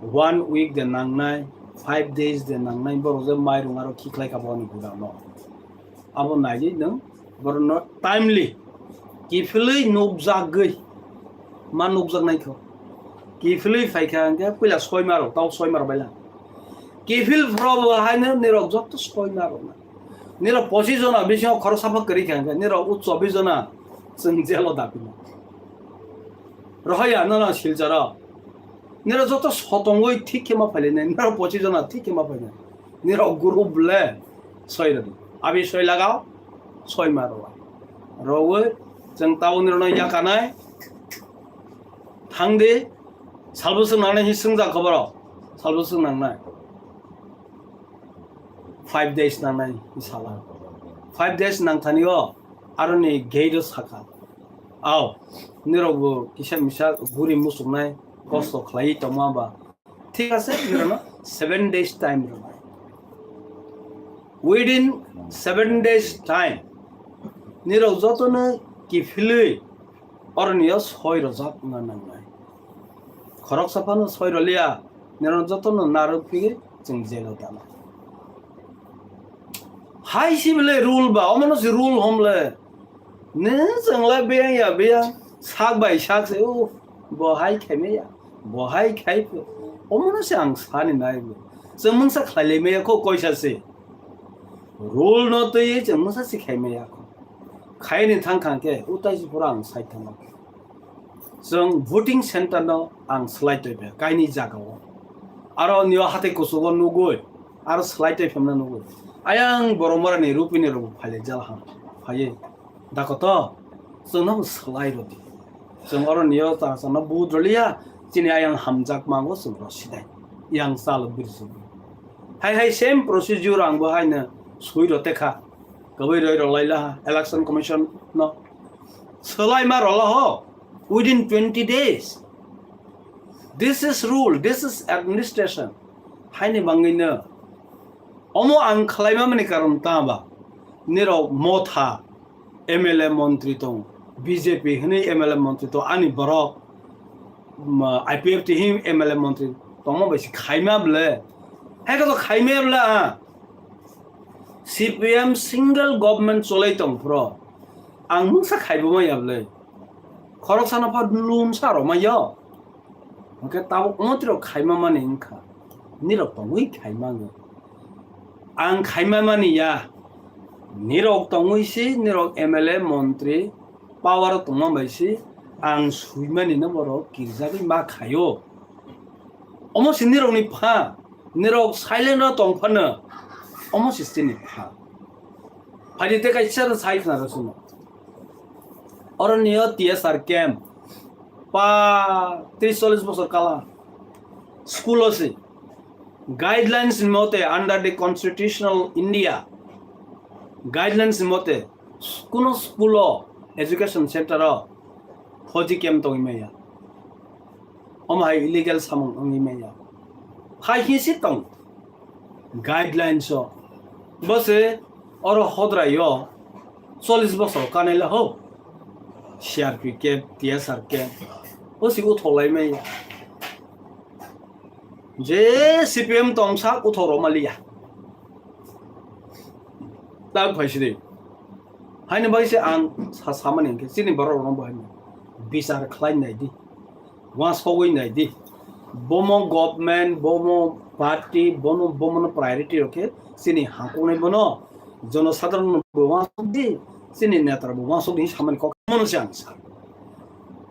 one week de nangnai, five days de nangnai, borok je mairung aro khiklai kha boni gudang no. Abo naidi nwng borokno timely kiphilwi nukjagwi ma nukjaknai kho. Kiphilwi phaikha hwnkhe puila soi marok, tau soi marok baila. Kiphil phro bo haino nirok joto soi marok na. Nirok pochis jona bisingo khorok sapha kwrwi kha hwnkhe nirok o chobbish jona chwng jelo dapina. Rohaya nono Silcharo. Nirok joto sotongwi thik khe ma phailai nai, nirok pochis jona thik khe ma phainai. Nirok group le soi rwdi. Abi soi lagao, soi ma rwai. Rwui chwng tabuk nirokno yakanai. Thangdi, salbwswk nangnai hi swngjak kho borok. Salbwswk nangnai. Five days nangnai hi sala. Five days nangthani o aroni gate o sakha. Ao, nirokbo kisa misa guri muchuknai kosto khlaiwi tongma ba. Thik ase, nirokno seven days time rwnai. Within seven days time, nirok jotono kiphilwi oroni o soi rojak wngna nangnai. Khoroksa phano soi roliya, nirok jotono narwk phigwi chwng jelo dana. Hai si bele rule ba, omono si rule homle. Nw chwngla biyang ya biyang, sak bai sak se, o, bo hai khaimaya, bo hai khai pho. Omono se ang sani nai bo. Chwng mungsa khlailai maya kho koisa se. Rule no twi chwng mungsa se khaimaya kho. Khaini thang khang khe, utai si pura ang sai thangma. Chwng voting center no ang slai toi phaikha kaini jaga o. Aro nio hatai kuchugo nugui, aro slai toi phaimna nugui. Ayang borok morani rupini rok bo phailai jala ham phaiwi. Dakoto, chwngno bo slai rwdi. Chwng oro nio ta chwngno vote rwliya, chini ayang hamjak mango chwng rw sidai. Yang chalo birjugwi. Hai hai same procedure ang bo haino sui rw tekha. Kwbwi roi rw laila ha, Election Commission no. Swlai ma rwla ho, within twenty days. This is rule, this is administration. Haini bangwino omo ang khlaima mani karon ta ba? Nirok motha M L A montri tong, B J P hwnwi M L A montri tong, ani borok, ma, I P F T hwnwi M L A montri tongma bai se khaima ble. Hai khe to khaima ble, ah. C P M single government cholai tong phro, ang mungsa khaibo maya bwlai. Khoroksano pha lumsa rwmaya. Hwnkhe tabuk omotirok khaima mani wngkha. Nirok tongwi khaima wngwi. Ang khaima mani ya. Nirok tongwi si, nirok M L A, montri, power o tongma bai si, ang swimani no borok kirjagwi ma khaio. Omo si nirokni pha, nirok silent o tong phano, omo si chini pha. Phaidi tei kaisa no sai khna rw sino. Oro niyo T S R camp, pa tris chollis bosor kala school o si guidelines ni mote, under the constitutional India guidelines ni mote, kuno school o, education center o phoji camp tongwi maya. Omo hai illegal samung wngwi maya. Hai khe si tong guidelines o. Bo se oro hodrai o chollis bosor kanai la ho. C R P camp, T S R camp. Bo si uthok lai maya. Je C P M tong sak uthok rw maliya. Tak phai sidi. Haini bai se ang sa samani hwnkhe chini borok rokno bo haino bichar khlai nai di. Uansugwi nai di. Bomo government, bomo party, bono, bomono priority rok khe chini hangkuknai bono jonosadharon bo uansuk di, chini neta rok bo uansuk di samani kok mono se ang sa.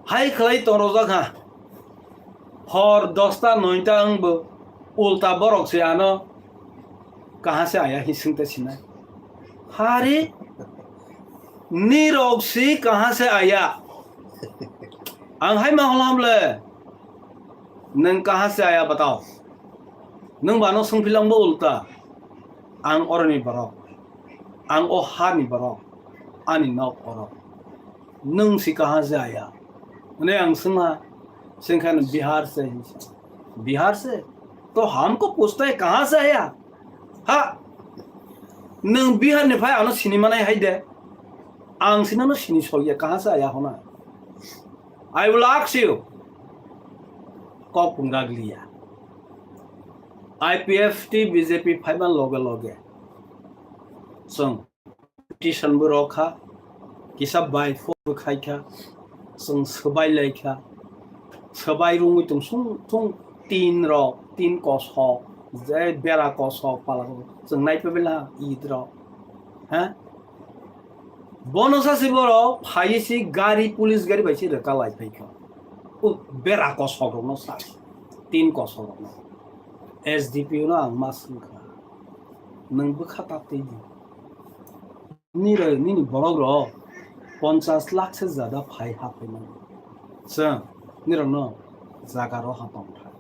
Hai khlai tong rojak ha. Hor dosta noita wng bo ulta borok se ano kaha se aya hi swngte sinai. Hari nirok si kaha se aya. Ang hai ma holam le. Nwng kaha se aya batao. Nwng bano swngphilang bo ulta. Ang oroni borok. Ang o hani borok. Ani nok oro. Nwng si kaha se aya. Hwnwi ang swngha. Swngkha no Bihar se. Bihar se. To hamko puchta hai kaha se aya. Ha, nwng Bihar ni phai ano sini manai hai de. Ang sini no sini sokya kaha se aya hona. I will ask you. Kok pungra gliya. I P F T B J P phaiman loge loge. Chwng petition bo rok kha. Kisa by phone bo khai kha. Chwng swbai lai kha. Swbai rungwi tong sung thung tin rok, tin kosok, je bera kosok pala rok. Chwng nai pebela id rok. Ha? Bono sasi borok phai si gari, police gari bai si rwka lai phai kha. O bera kosok rokno sa. Tin kosok rokno. S D P O no ang ma swng kha. Nwng bwkha ta twi di. Nini, nini borok rok ponchas lakh se jada phai ha phai mani. Chwng nirokno jaga rok ha tong thai.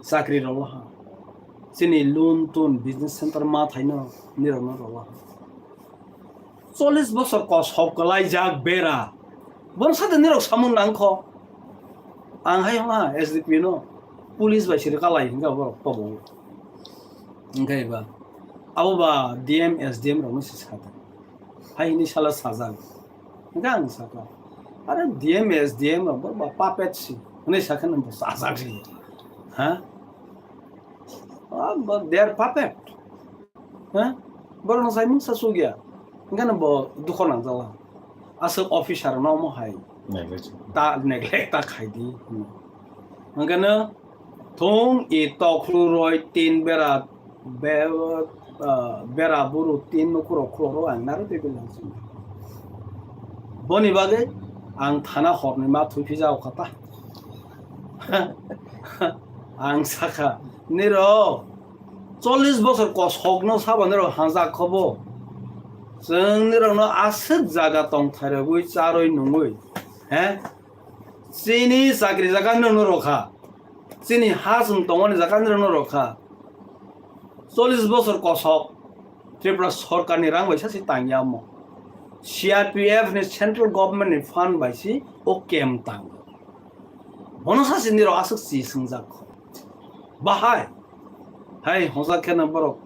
Chakri rok ha. Chini loan tun business center ma thaino nirokno rok ha. Chollis bosor kosok kwlai jak bera. Bono sade nirok samung nang kho. Ang hai ha S D P no police bai siri kalai hinga borok tobo. Hingke ba abo ba D M, S D M rokno se sakha. Hai hini sala sajak. Hingke ang sakha, "Are D M, S D M rok ba puppet si." Hwnwi sakha nang bo sajak si. Ha? Ah, ba, they are puppet. Ha? Borokno sai mungsa sugya. Hingke bo dukho nangjala. Aswk officer no omo hai. Neglect. Ta neglect ta khai di. Hingke no thung i tokhlu roi tin bera be-, ah, bera buru tin nukhurok khuloro ang naro tei bilang sini. Boni bagwi ang thana horni ma thwi phija o kha ta. Ang sakha, nirok chollis bosor kosokno sabo nirok hanjak khobo. Chwng nirokno aswk jaga tong thairogwi charwi nungwi, he? Chini chakri jaga nirokno rokha. Chini ha chwng tongmani jaga nirokno rokha. Chollis bosor kosok Tripura sorkarni rang bai sasi tangya omo. C R P F ni central government ni fund bai si o camp tango. Bono sasi nirok aswk si swngjak kho. Bahai. Hai, hojak kheno borok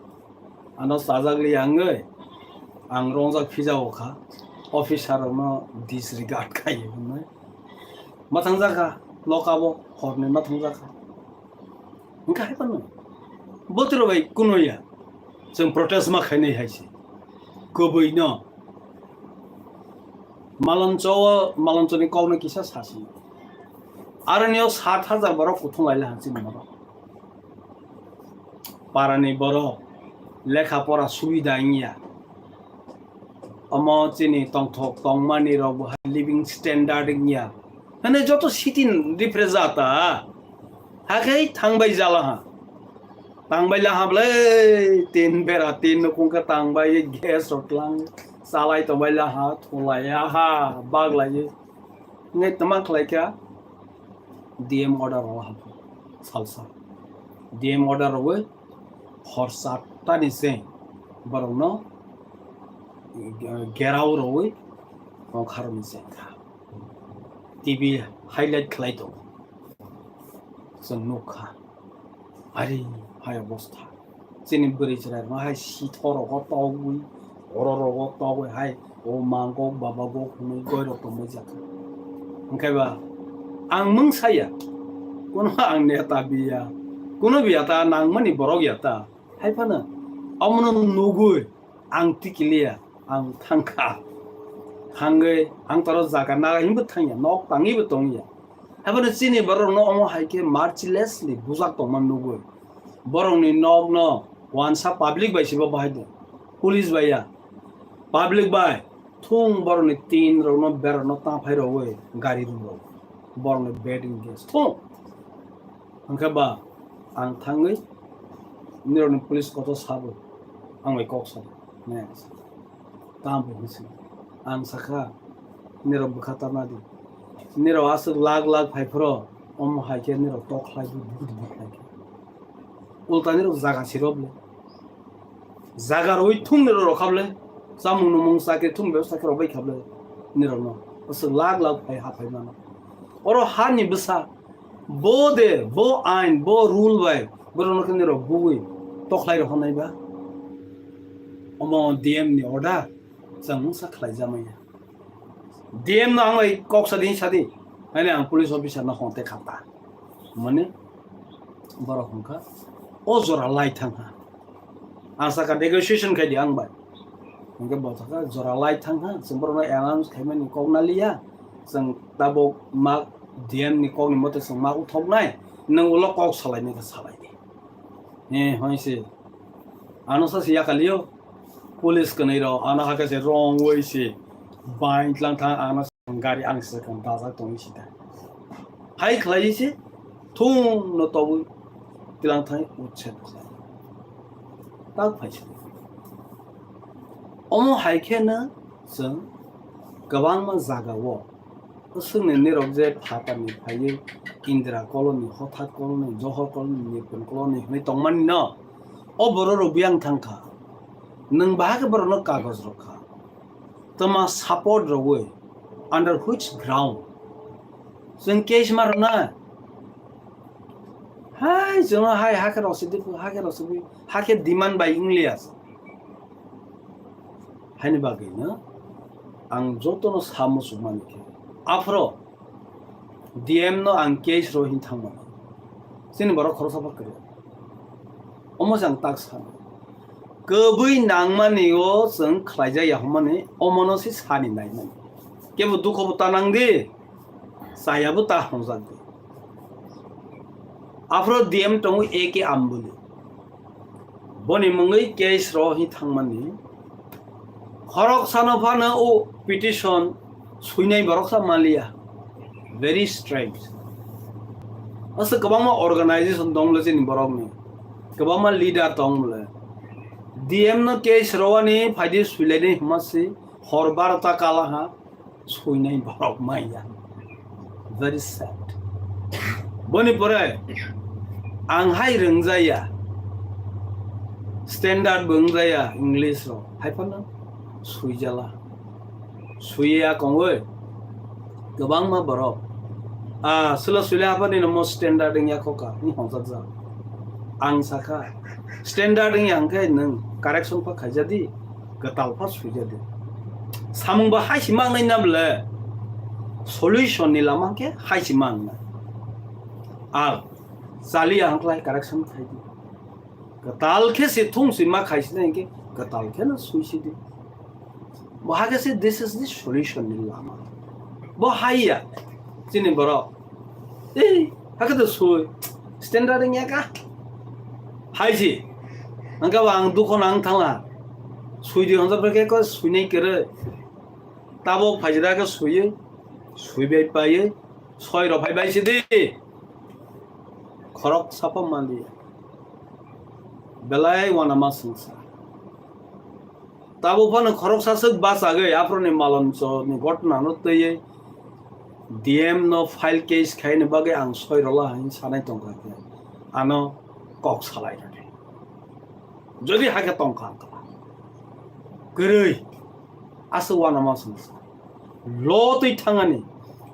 ano chajak li angwi ang rongjak phija o kha. Officer rokno disregard khai hwnwi. Ma thangjak kha, lokabo horni ma thangjak kha. Hingke hai phano botiro bai kuno ya. Chwng protest ma khainai hai se. Kubui no. Maloncho, maloncho ni kok no kisa sasi. Aro nio sat hajar borok kuthung lai laha chini borok. Para ni borok lekha pora subida wngya. Omo chini tongthok tongmani rok bo hai living standard wngya. Hane joto city ni refresh jata. Hakhe thangbai jala ha. Tangbai laha bwle, tin bera, tin nukung khe tangbai, gas rok tlang, chalai tongbai laha, thulai aha, baglai. Ngai tama khlai kha, D M order rw ha, salsa. D M order rw, hor satta ni se, borok no, eh, gerao rw, nokharoni se kha. T V highlight khlai tongo. Chwng nukha. Ari hai obostha. Chini bwrwi chwrairokno hai sithorogo togwi, ororogo togwi hai o ma gok baba gok hwnwi goirok tongbai jakha. Hwnkhe ba ang mungsa ya. Kuno ang neta biya. Kuno biya ta nangmani borok ya ta. Hai phano omono nugwi ang tikiliya, ang thangkha. Thangwi ang toro jaga naga hinbo thangya, nok tangwibo tongya. Haibano chini borokno omo hai khe mercilessly bujak tongma nugwi. Borokni nokno wansa public bai se bo bahai de. Police bai ya. Public bai thung borokni tin rokno berokno ta phai rogwi gari room rok. Borokni bed in gas thung. Hwnkhe ba ang thangwi nirokni police kotor sabo ang bai kok sadi. Next. Tamo hinwi swi. Ang sakha, nirok bwkha tarna di. Nirok aswk lak lak phai phro, omo hai khe nirok tok khlai di, bukti bukti khlai khe. Ulta nirok jaga siro bwle. Jaga rwi thung nirok rokha bwle. Chamung numung chakri thung bebsa khe rok bai kha bwle. Nirokno. Aswk lak lak phai ha phai mano. Oro hani bwsa, bo de, bo ain, bo rule bai, borokno khe nirok bugwi tokhlai rok honai ba. Omo D M ni order, chwng mungsa khlai jamaya. D M no ang bai kok sadi, sadi, haino ang police officer no hon te kha ta. Mane, borok hwn kha, o jora lai thang ha. Ang sakha negotiation khai di ang bai. Hwnkhe bo sakha jora lai thang ha, chwng borokno announce khaimani kok na liya. Chwng tabuk ma D M ni kokni mote chwng ma uthoknai, nwng ulo kok salainai khe salai di. He, hoi se. Ano sa se yakalio. Police kwnwi rok ano hakhe se rong woi se. Bain tlang thang ano gari ang se kan dajak tongwi sita. Hai khlai se thung no tobwi tlang thang utse. Tak phai se. Omo hai khe no chwng kwbangma jaga o Bwswkni nirok je phatarni phaiwi Indira Colony, Hothat Colony, Johor Colony, Nipun Colony hwnwi tongmani no, o borok rok biyang thang kha. Nwng bahai khe borokno kagoj rw kha. Twma support rwui, under which ground? Chwng case ma rwna? Hai, chwngno hai hakhe rw sidi, hakhe rw sidi, hakhe demand bai wng liya. Haini bagwino ang jotono sa muchukmani khe, aphro D M no ang case rw hin thangmani. Chini borok khoroksa pha kwrwi. Omo se ang tak sano. Kwbwi nangmani o chwng khlaijak ya hwnmani, omono se sani naimani. Kebo dukho bo ta nang di, chaya bo ta hongjak di. Aphro D M tongo A K Ambuli. Boni mungwi case rw hin thangmani. Khoroksano phano o petition swinai boroksa manliya. Very strange. Aswk kwbangma organization tong le chini borokni. Kwbangma leader tong le. D M no case rwani phaidi swilaini hwnma se hor barota kala ha. Suinai borok maya. Very sad. Boni pore ang hai rwngjaya, standard bo wngjaya English rok, hai phano suijala. Suiya kongoi kwbangma borok. Ah, sula suile haphani no mo standard wngya khoka, wng hongjakjak. Ang sakha, standard wngya hwnkhe nwng correction pha khaijadi, kwtal pha suijadi. Samung bo hai se mangnai na bwle, solution ni lama hwnkhe hai se mangnai. Al, chaliya hwnkhlai correction khaidi. Kwtal khe se thung se ma khaisinai hwnkhe kwtal kheno suisidi. Bo hake se this is the solution ni lama. Bo haiya chini borok. Ei, hake to sui. Standard wngya ka? Hai si. Angka ba ang dukho nang thangla. Sui di hongsa brekhe ko suinai kere. Tabok phaijra khe suiyo. Suibai paiyo. Soi rok phai bai si di. Khorok sapa manliya. Belai wanama sengsa. Tabuk phano khoroksa swk bachagwi aphuruni malonchoni ghotnano twiwi D M no file case khaini bagwi ang soi rwla hinwi sanai tongkha khe ano kok salai rwdi. Jodi hakhe tongkha wngkha kwrwi aswk wanama sengsa. Lo twi thangani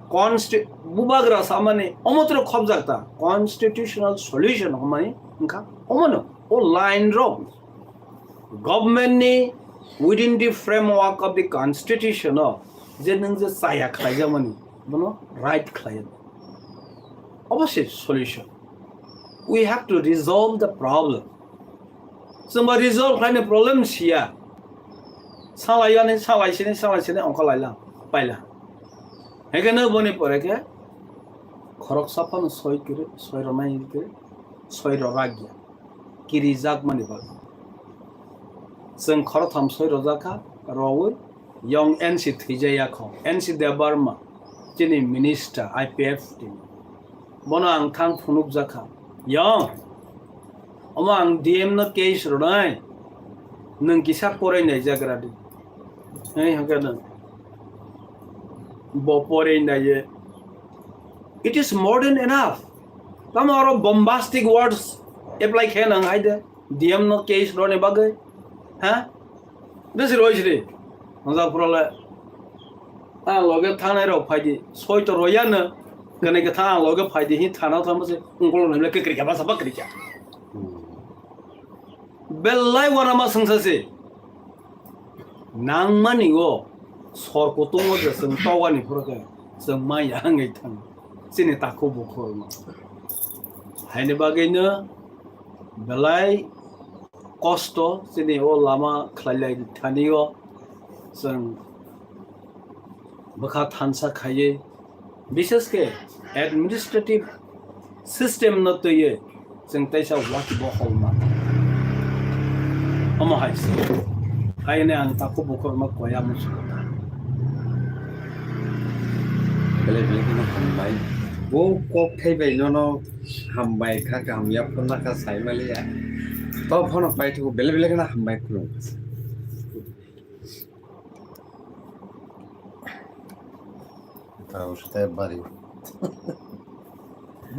consti-, bubagra samani omotro khobjakta constitutional solution hwnmani wngkha omono o line rok. Government ni within the framework of the constitution o je nwng je chaya khlaijakmani bono right khlai. Obo se solution. We have to resolve the problem. Chwngba resolve khlaini problem siya. Salaiyani, salaisini, salaisini ongkha laila, paila. Hekhe no boni pore khe khoroksa phano soi kiri, soi rwnai kiri, soi rwrakya. Kirijakmani bagwi. Chwng khorotham soi rwjakha, rwui yong N C thwijaya kho, N C Debbarma, chini minister, I P F ni. Bono ang thang phunukjakha. Yong, omo ang D M no case rwnai, nwng kisa porai naijagra di. Hei, hwnkhe nwng bo porai naiye. It is more than enough. Tamo oro bombastic words apply khe nang hai de. D M no case roni bagwi. Ha? This is Roy Shri. Manja pura le. A loge thanai rok phai di. Soi to roya no. Kene ke tha loge phai di hi thana thang se. Ungkol no le kri kri ba sa ba kri kya. Belai wanama sengsa se. Nangmani o sor kutung o je chwng togani phuru khe chwng maya wngwi thang chini takhuk bukhuk rwno. Haini bagwi no belai kosto chini o lama khlai lai thani o chwng bwkha thansa khaiwi, bishesh khe administrative system no twiwi chwng teisa wakibo holma. Omo hai se. Haino ang takhuk bukhuk rokno koya muchungo ta. Belai belai kheno hambai. Bo kok thai bai nono hambai kha, kaham yaphor na kha, sai maliya. To phano paithago, belai belai kheno hambai khulum. Tara usai bari.